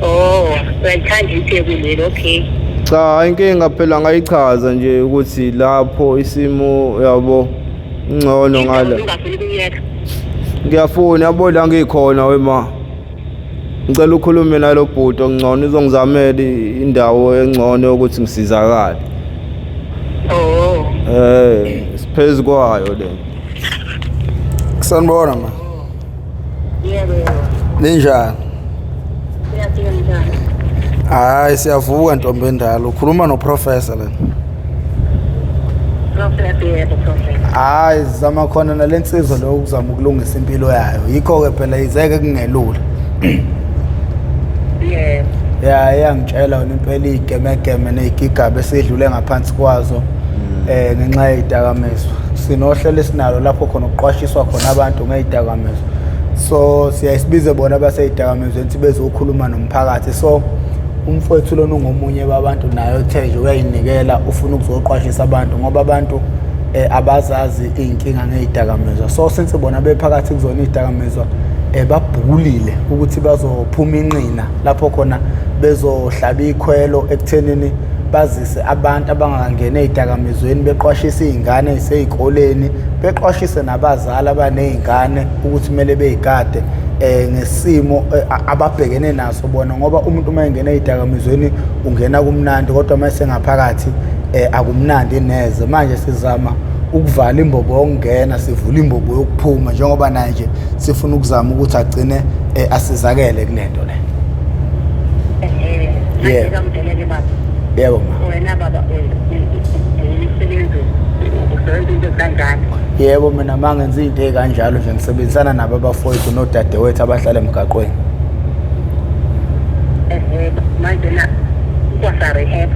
Oh, uyalithanda iThekwini leli, okay.
Cha, inkinga phela ngayichaza nje ukuthi lapho isimo yabo ngcono ngala.
Ungafuni ukuyeka.
Ngiyafuna yabo la ngikhona wema. Ngicela ukhulume nalo bhuti ongcono uzongizamela indawo engcono yokuthi ngisizakale.
Oh.
Siphezu kwayo le.
Sanibona ma.
Yebo, yebo.
Ninjani?
Siyafika njani?
Hayi siyavuka ntombi endala. Ukhuluma noprofessor lana.
Professor, yebo, professor.
Hayi sizama khona nalensizwa lo ukuzama ukulungisa impilo yayo. Yikho ke phela izeke kungelula.
Yebo.
Ya iyangitshela wena impela igemegeme nezigigaba esidlule ngaphansi kwazo ngenxa yezidakamizwa. Sinohlelo esinalo lapho khona ukuqwashiswa khona abantu ngezidakamizwa. So siyayisibize bona abaseyidakamizweni ukuthi bezokhuluma nomphakathi. So umfowethu lona ungomunye wabantu naye othe nje uyayinikela ufuna ukuzoqwashisa abantu ngoba abantu abazazi iy'nkinga ngey'dakamizwa. So since bona bephakathi kuzona iy'dakamizwa babhukulile ukuthi bazophuma inqina lapho khona bezohlaba ikhwelo ekuthenini bazise abantu abangangeni ey'dakamizweni, beqwashise iy'ngane ey'sey'koleni, beqwashise nabazali abaney'ngane ukuthi kumele bey'gade ngesimo ababhekene naso bona, ngoba umuntu uma engena ey'dakamizweni ungena kumnandi, kodwa uma esengaphakathi akumnandi neze. Manje sizama ukuvala imbobo yokungena, sivula imbobo yokuphuma, njengoba naye nje sifuna ukuzama ukuthi agcine asizakele kulento le.
Yebo.
Yebo ma.
Wena baba umsebenzi usebenza into kanjani?
Yebo, mina mangenza into ekanjalo nje ngisebenzisana nabo abafowethu nodadewethu abahlala emgaqweni.
Manje na kwasa rehab?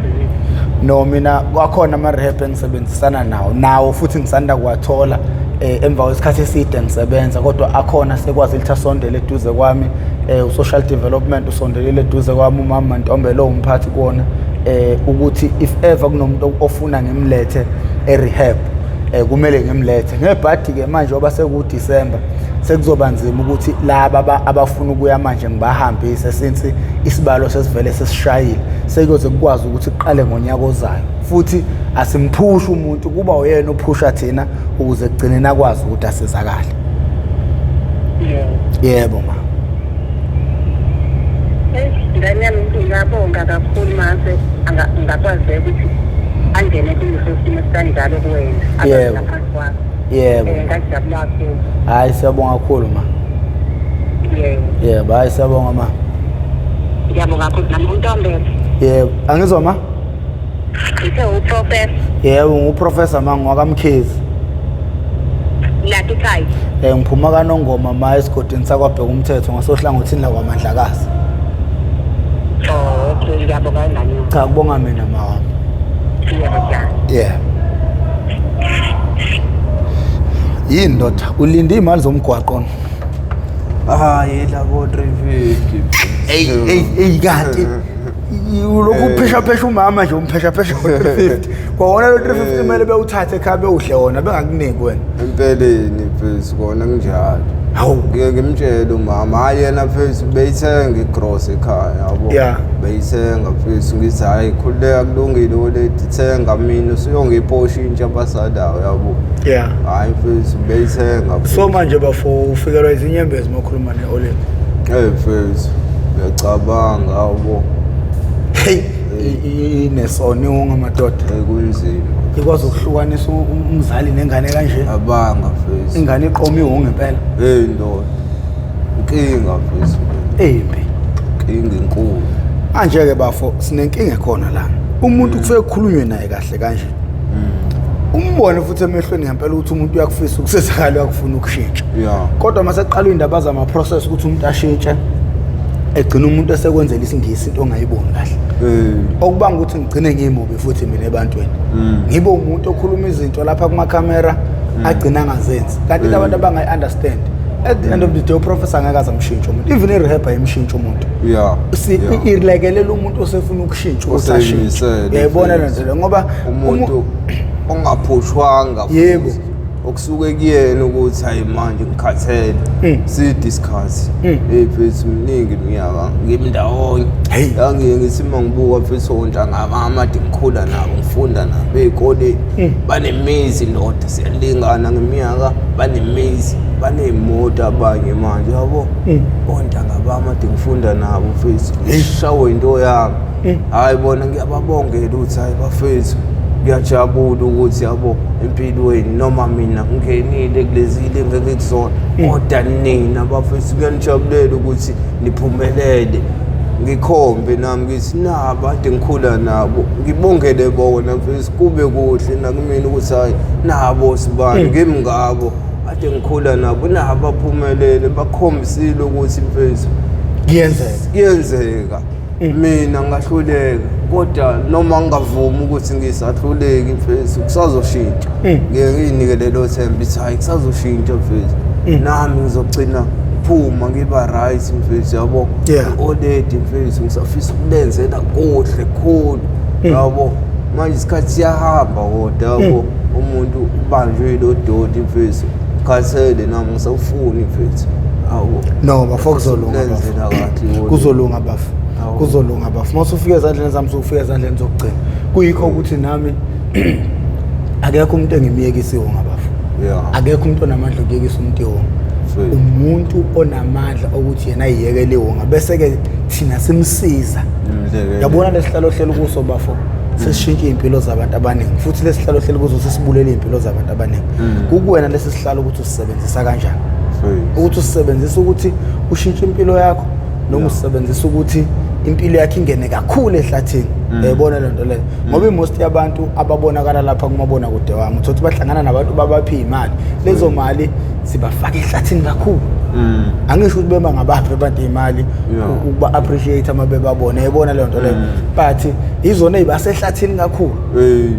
No, mina kwakhona ama rehab engisebenzisana nawo futhi ngisanda kuwathola emva kwesikhathi eside ngisebenza, kodwa akhona sekwazi ukuthi asondele eduze kwami. U-social development usondelile eduze kwami, umama Ntombelo umphathi kuwona, ukuthi if ever kunomuntu ofuna ngimlethe e-rehab kumele ngimlethe. Ngebhadi ke manje ngoba sekuDecember sekuzoba nzima ukuthi laba abafuna ukuya manje ngibahambise, since isibalo sesivele sesishayile, sekuyoze kukwazi ukuthi kuqale ngonyaka ozayo. Futhi asimphusha umuntu, kuba uyena ophusha thina ukuze kugcine nakwazi ukuthi asizakale. Yebo ma.
Ngane yami ngiyabonga kakhulu mase ngakwazi ukuthi angene kuleso simo esikanjalo kuwena.
Yebo. Yebo.
Ngajabula kakhulu.
Hayi siyabonga kakhulu ma.
Yebo.
Yebo, hayi siyabonga ma.
Ngiyabonga kakhulu nami uNtombela.
Yebo, angizwa ma?
Ngithe uprofessor.
Yebo, nguprofessor ma, ngwakaMkhize.
Laphi ekhaya?
Ngiphuma kaNongoma ma, esigodini sakwaBheka umthetho ngasohlangothini lakwaMandlakazi.
Oh, okay, ngiyabonga ngane.
Cha, kubonga mina ma wami.
Ngiyabonga.
Yeah. Yini ndoda, ulinde imali zomgwaqo?
Hayi labo 350.
Ey ey ey kanti ulokhu uphesha phesha umama nje, umphesha phesha ngo-350. Kwawona lo 350 kumele bewuthathe ekhaya bewudle wona, bengakuniki wena.
Empeleni mfethu kona kunjalo.
Hawu.
Ngike ngimtshele umama, hhayi yena mfethu beyithenga igrosa ekhaya yabo. Beyithenga mfethu, ngithi hhayi khululeka kulungile oledi, thenga mina usuyongipha oshintshi abasalayo yabo. Hhayi mfethu beyithenga mfethu.
So manje bafo ufikelwa izinyembezi uma ukhuluma ne-oledi?
Hey mfethu, ngiyacabanga yabo.
Hey, inesona iwonga madoda.
Hey, kunzima.
Ikwazi ukuhlukanisa umzali nengane kanje.
Abanga mfethu.
Ingane iqoma iwonga impela.
Hey ndoda. Inkinga mfethu.
Embi.
Inkinga enkulu.
Manje ke bafo sinenkinga ekhona la. Umuntu kusuke kukhulunywe naye kahle kanje. Umbone futhi emehlweni ngempela ukuthi umuntu uyakufisa ukusizakala, uyakufuna ukushintsha. Kodwa mase kuqala indaba zama process ukuthi umuntu ashintshe, egcina umuntu esekwenzela isingisi into ongayiboni kahle. Okubanga ukuthi ngigcine ngimubi futhi mina ebantwini. Ngibe umuntu okhuluma izinto lapha kuma camera agcina angazenzi. Kanti abantu abangayi understand. At the end of the day uprofessor angeke aze amshintshe umuntu. Even i-rehab ayimshintshe umuntu. Ilekelela umuntu osefuna ukushintsha ukuthi ashintshe.
Oseyimisele
Uyayibona le
futhi.
nto le ngoba
umuntu ongaphushwanga futhi. Okusuke kuyena ukuthi hayi manje ngikhathele. Side isikhathi. Hey mfethu miningi iminyaka ngimndawonye.
Hey.
Ngiye ngithi uma ngibuka mfethu ontanga amade ngikhula nabo ngifunda nabo ey'koleni. Banemizi ndoda, siyalingana ngeminyaka, banemizi, baney'moto abanye manje yabo. Ontanga bami ade ngifunda nabo mfethu. Ngishawe into yami. Hayi bona ngiyababongela ukuthi hayi bafethu ngiyajabula ukuthi yabo empilweni noma mina ngingenile kulezi linge ngikuzona kodwa nina bafethu kuyanijabulela ukuthi niphumelele. Ngikhombe nami ngithi naba ade ngikhula nabo ngibongele bona mfethu kube kuhle nakumina ukuthi hayi nabo sibani ngimngabo ade ngikhula nabo nabo baphumelele bakhombisile ukuthi mfethu
kuyenzeka.
Kuyenzeka. Mina ngahluleka kodwa noma ngingavumi ukuthi ngisahluleki mfethu kusazoshintsha. Ngeke ngiyinike lelo themba ithi hayi kusazoshintsha mfethu. Nami ngizogcina phuma ngiba right mfethu yabo. Already mfethu ngisafisa ukulenzela kuhle khulu yabo. Manje isikhathi siyahamba kodwa yabo umuntu ubanjwe lo doti mfethu. Khathele nami ngisawufuni mfethu. Awu.
No bafo kuzolunga bafo.
Lenzela kahle wona.
Kuzolunga bafo.
Awu.
Kuzolunga bafo. Uma usufika ezandleni zami usufika ezandleni zokugcina. Kuyikho ukuthi nami akekho umuntu engimyekisa iwonga bafo. Akekho umuntu onamandla okuyekisa umuntu iwonga. Umuntu onamandla ukuthi yena ayiyekele iwonga bese ke thina simsiza. Yabona lesihlalo ohleli kuso bafo. Sesishintshe impilo zabantu abaningi futhi lesihlalo ohleli kuso sesibulele impilo zabantu abaningi. Kukuwena lesi sihlalo ukuthi usisebenzisa kanjani. Ukuthi usisebenzisa ukuthi ushintshe impilo yakho noma usisebenzisa ukuthi impilo yakhe ingene kakhulu ehlathini. Uyayibona le nto leyo. Ngoba imost yabantu ababonakala lapha kumabonakude wami uthola ukuthi bahlangana nabantu babaphe imali. Lezo mali sibafaka ehlathini kakhulu. Angisho ukuthi bema ngabaphi abantu imali ukuba appreciate uma bebabona. Uyayibona le nto leyo. But izona ezibasehlathini kakhulu.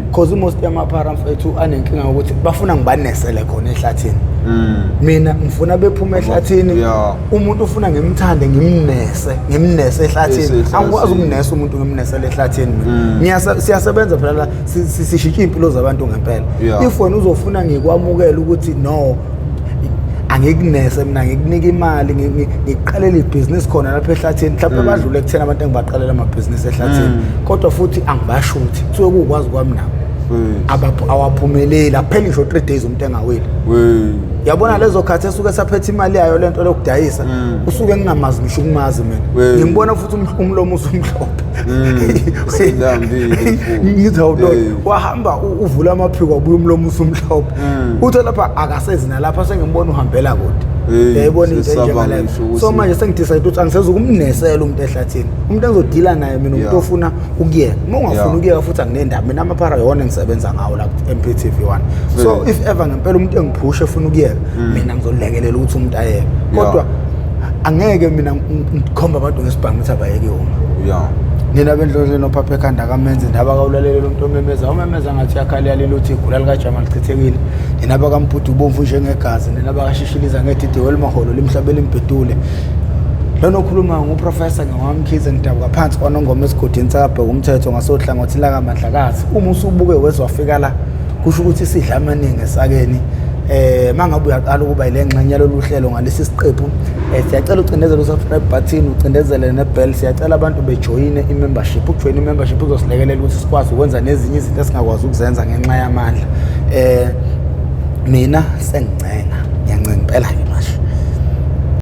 Because most yamaphara mfethu anenkinga ukuthi bafuna ngibanesele khona ehlathini. Mina ngifuna bephume ehlathini. Umuntu ufuna ngimthande ngimnese, ngimnese ehlathini.
Esehlathini.
Angikwazi ukunesa umuntu ngimnesele ehlathini mina. Siyasebenza phela la, sishintsha impilo zabantu ngempela. If wena uzofuna ngikwamukela ukuthi no angikunese mina ngikunika imali ngiqalele ibhizinisi khona lapha ehlathini. Mhlawumbe badlule ekutheni abantu engibaqalela amabhizinisi ehlathini. Kodwa futhi angibashuthi. Kusuke kukwazi kwami nabo. Awaphumeleli, apheli ngisho 3 days umuntu engawile. Yabona lezo khathi esuke saphethe imali yayo lento lokudayisa, usuke ngingamazi ngisho ukumazi mina. Ngimbona futhi umlomo usumhlophe.
Usulambile futhi.
Ngithi hawu ndoda, wahamba uvula amaphiko wabuya umlomo usumhlophe. Uthe lapha akasezi nalapha sengimbona uhambela kude. Uyayibona into
Sesaba
enjengaleyo.
ngisho ukuthi
So manje sengidecide ukuthi angisezukumnesela umuntu ehlathini. Umuntu engizodila naye mina umuntu ofuna ukuyeka. Uma ungafuni ukuyeka futhi anginendaba. Mina amaphara yona engisebenza ngawo la ku MPTV 1. So if ever ngempela umuntu engiphushe efuna ukuyeka, mina ngizolekelela ukuthi umuntu ayeke. Kodwa angeke mina ngikhombe abantu ngesibhamu ukuthi abayeke wona. Nina bendlondlo nophapha ekhanda kamenzi indaba kawulalele lo muntu omemeza, umemeza ngathi uyakhala yalile uthi igula likaJama lichithekile. Nina bakaMbhudu ubomvu njengegazi, nina bakashishiliza ngedidi welimaholo limhlabela imbhedule. Lona okhuluma nguProfessor Ngewamkhize, ngidabuka phansi kwaNongoma esigodini sakabheka umthetho ngasohlangothini lakaMandlakazi. Uma usubuke wezwa wafika la, kusho ukuthi sidla amaningi esakeni. Mangabe uyaqala ukuba ile ngxenye yalolu hlelo ngalesi siqephu, siyacela ucindezele u-subscribe button, ucindezele ne-bell. Siyacela abantu bejoyine i-membership. Ukujoyina i-membership kuzosilekelela ukuthi sikwazi ukwenza nezinye izinto esingakwazi ukuzenza ngenxa yamandla. Mina sengincenga, ngiyancenga impela-ke manje.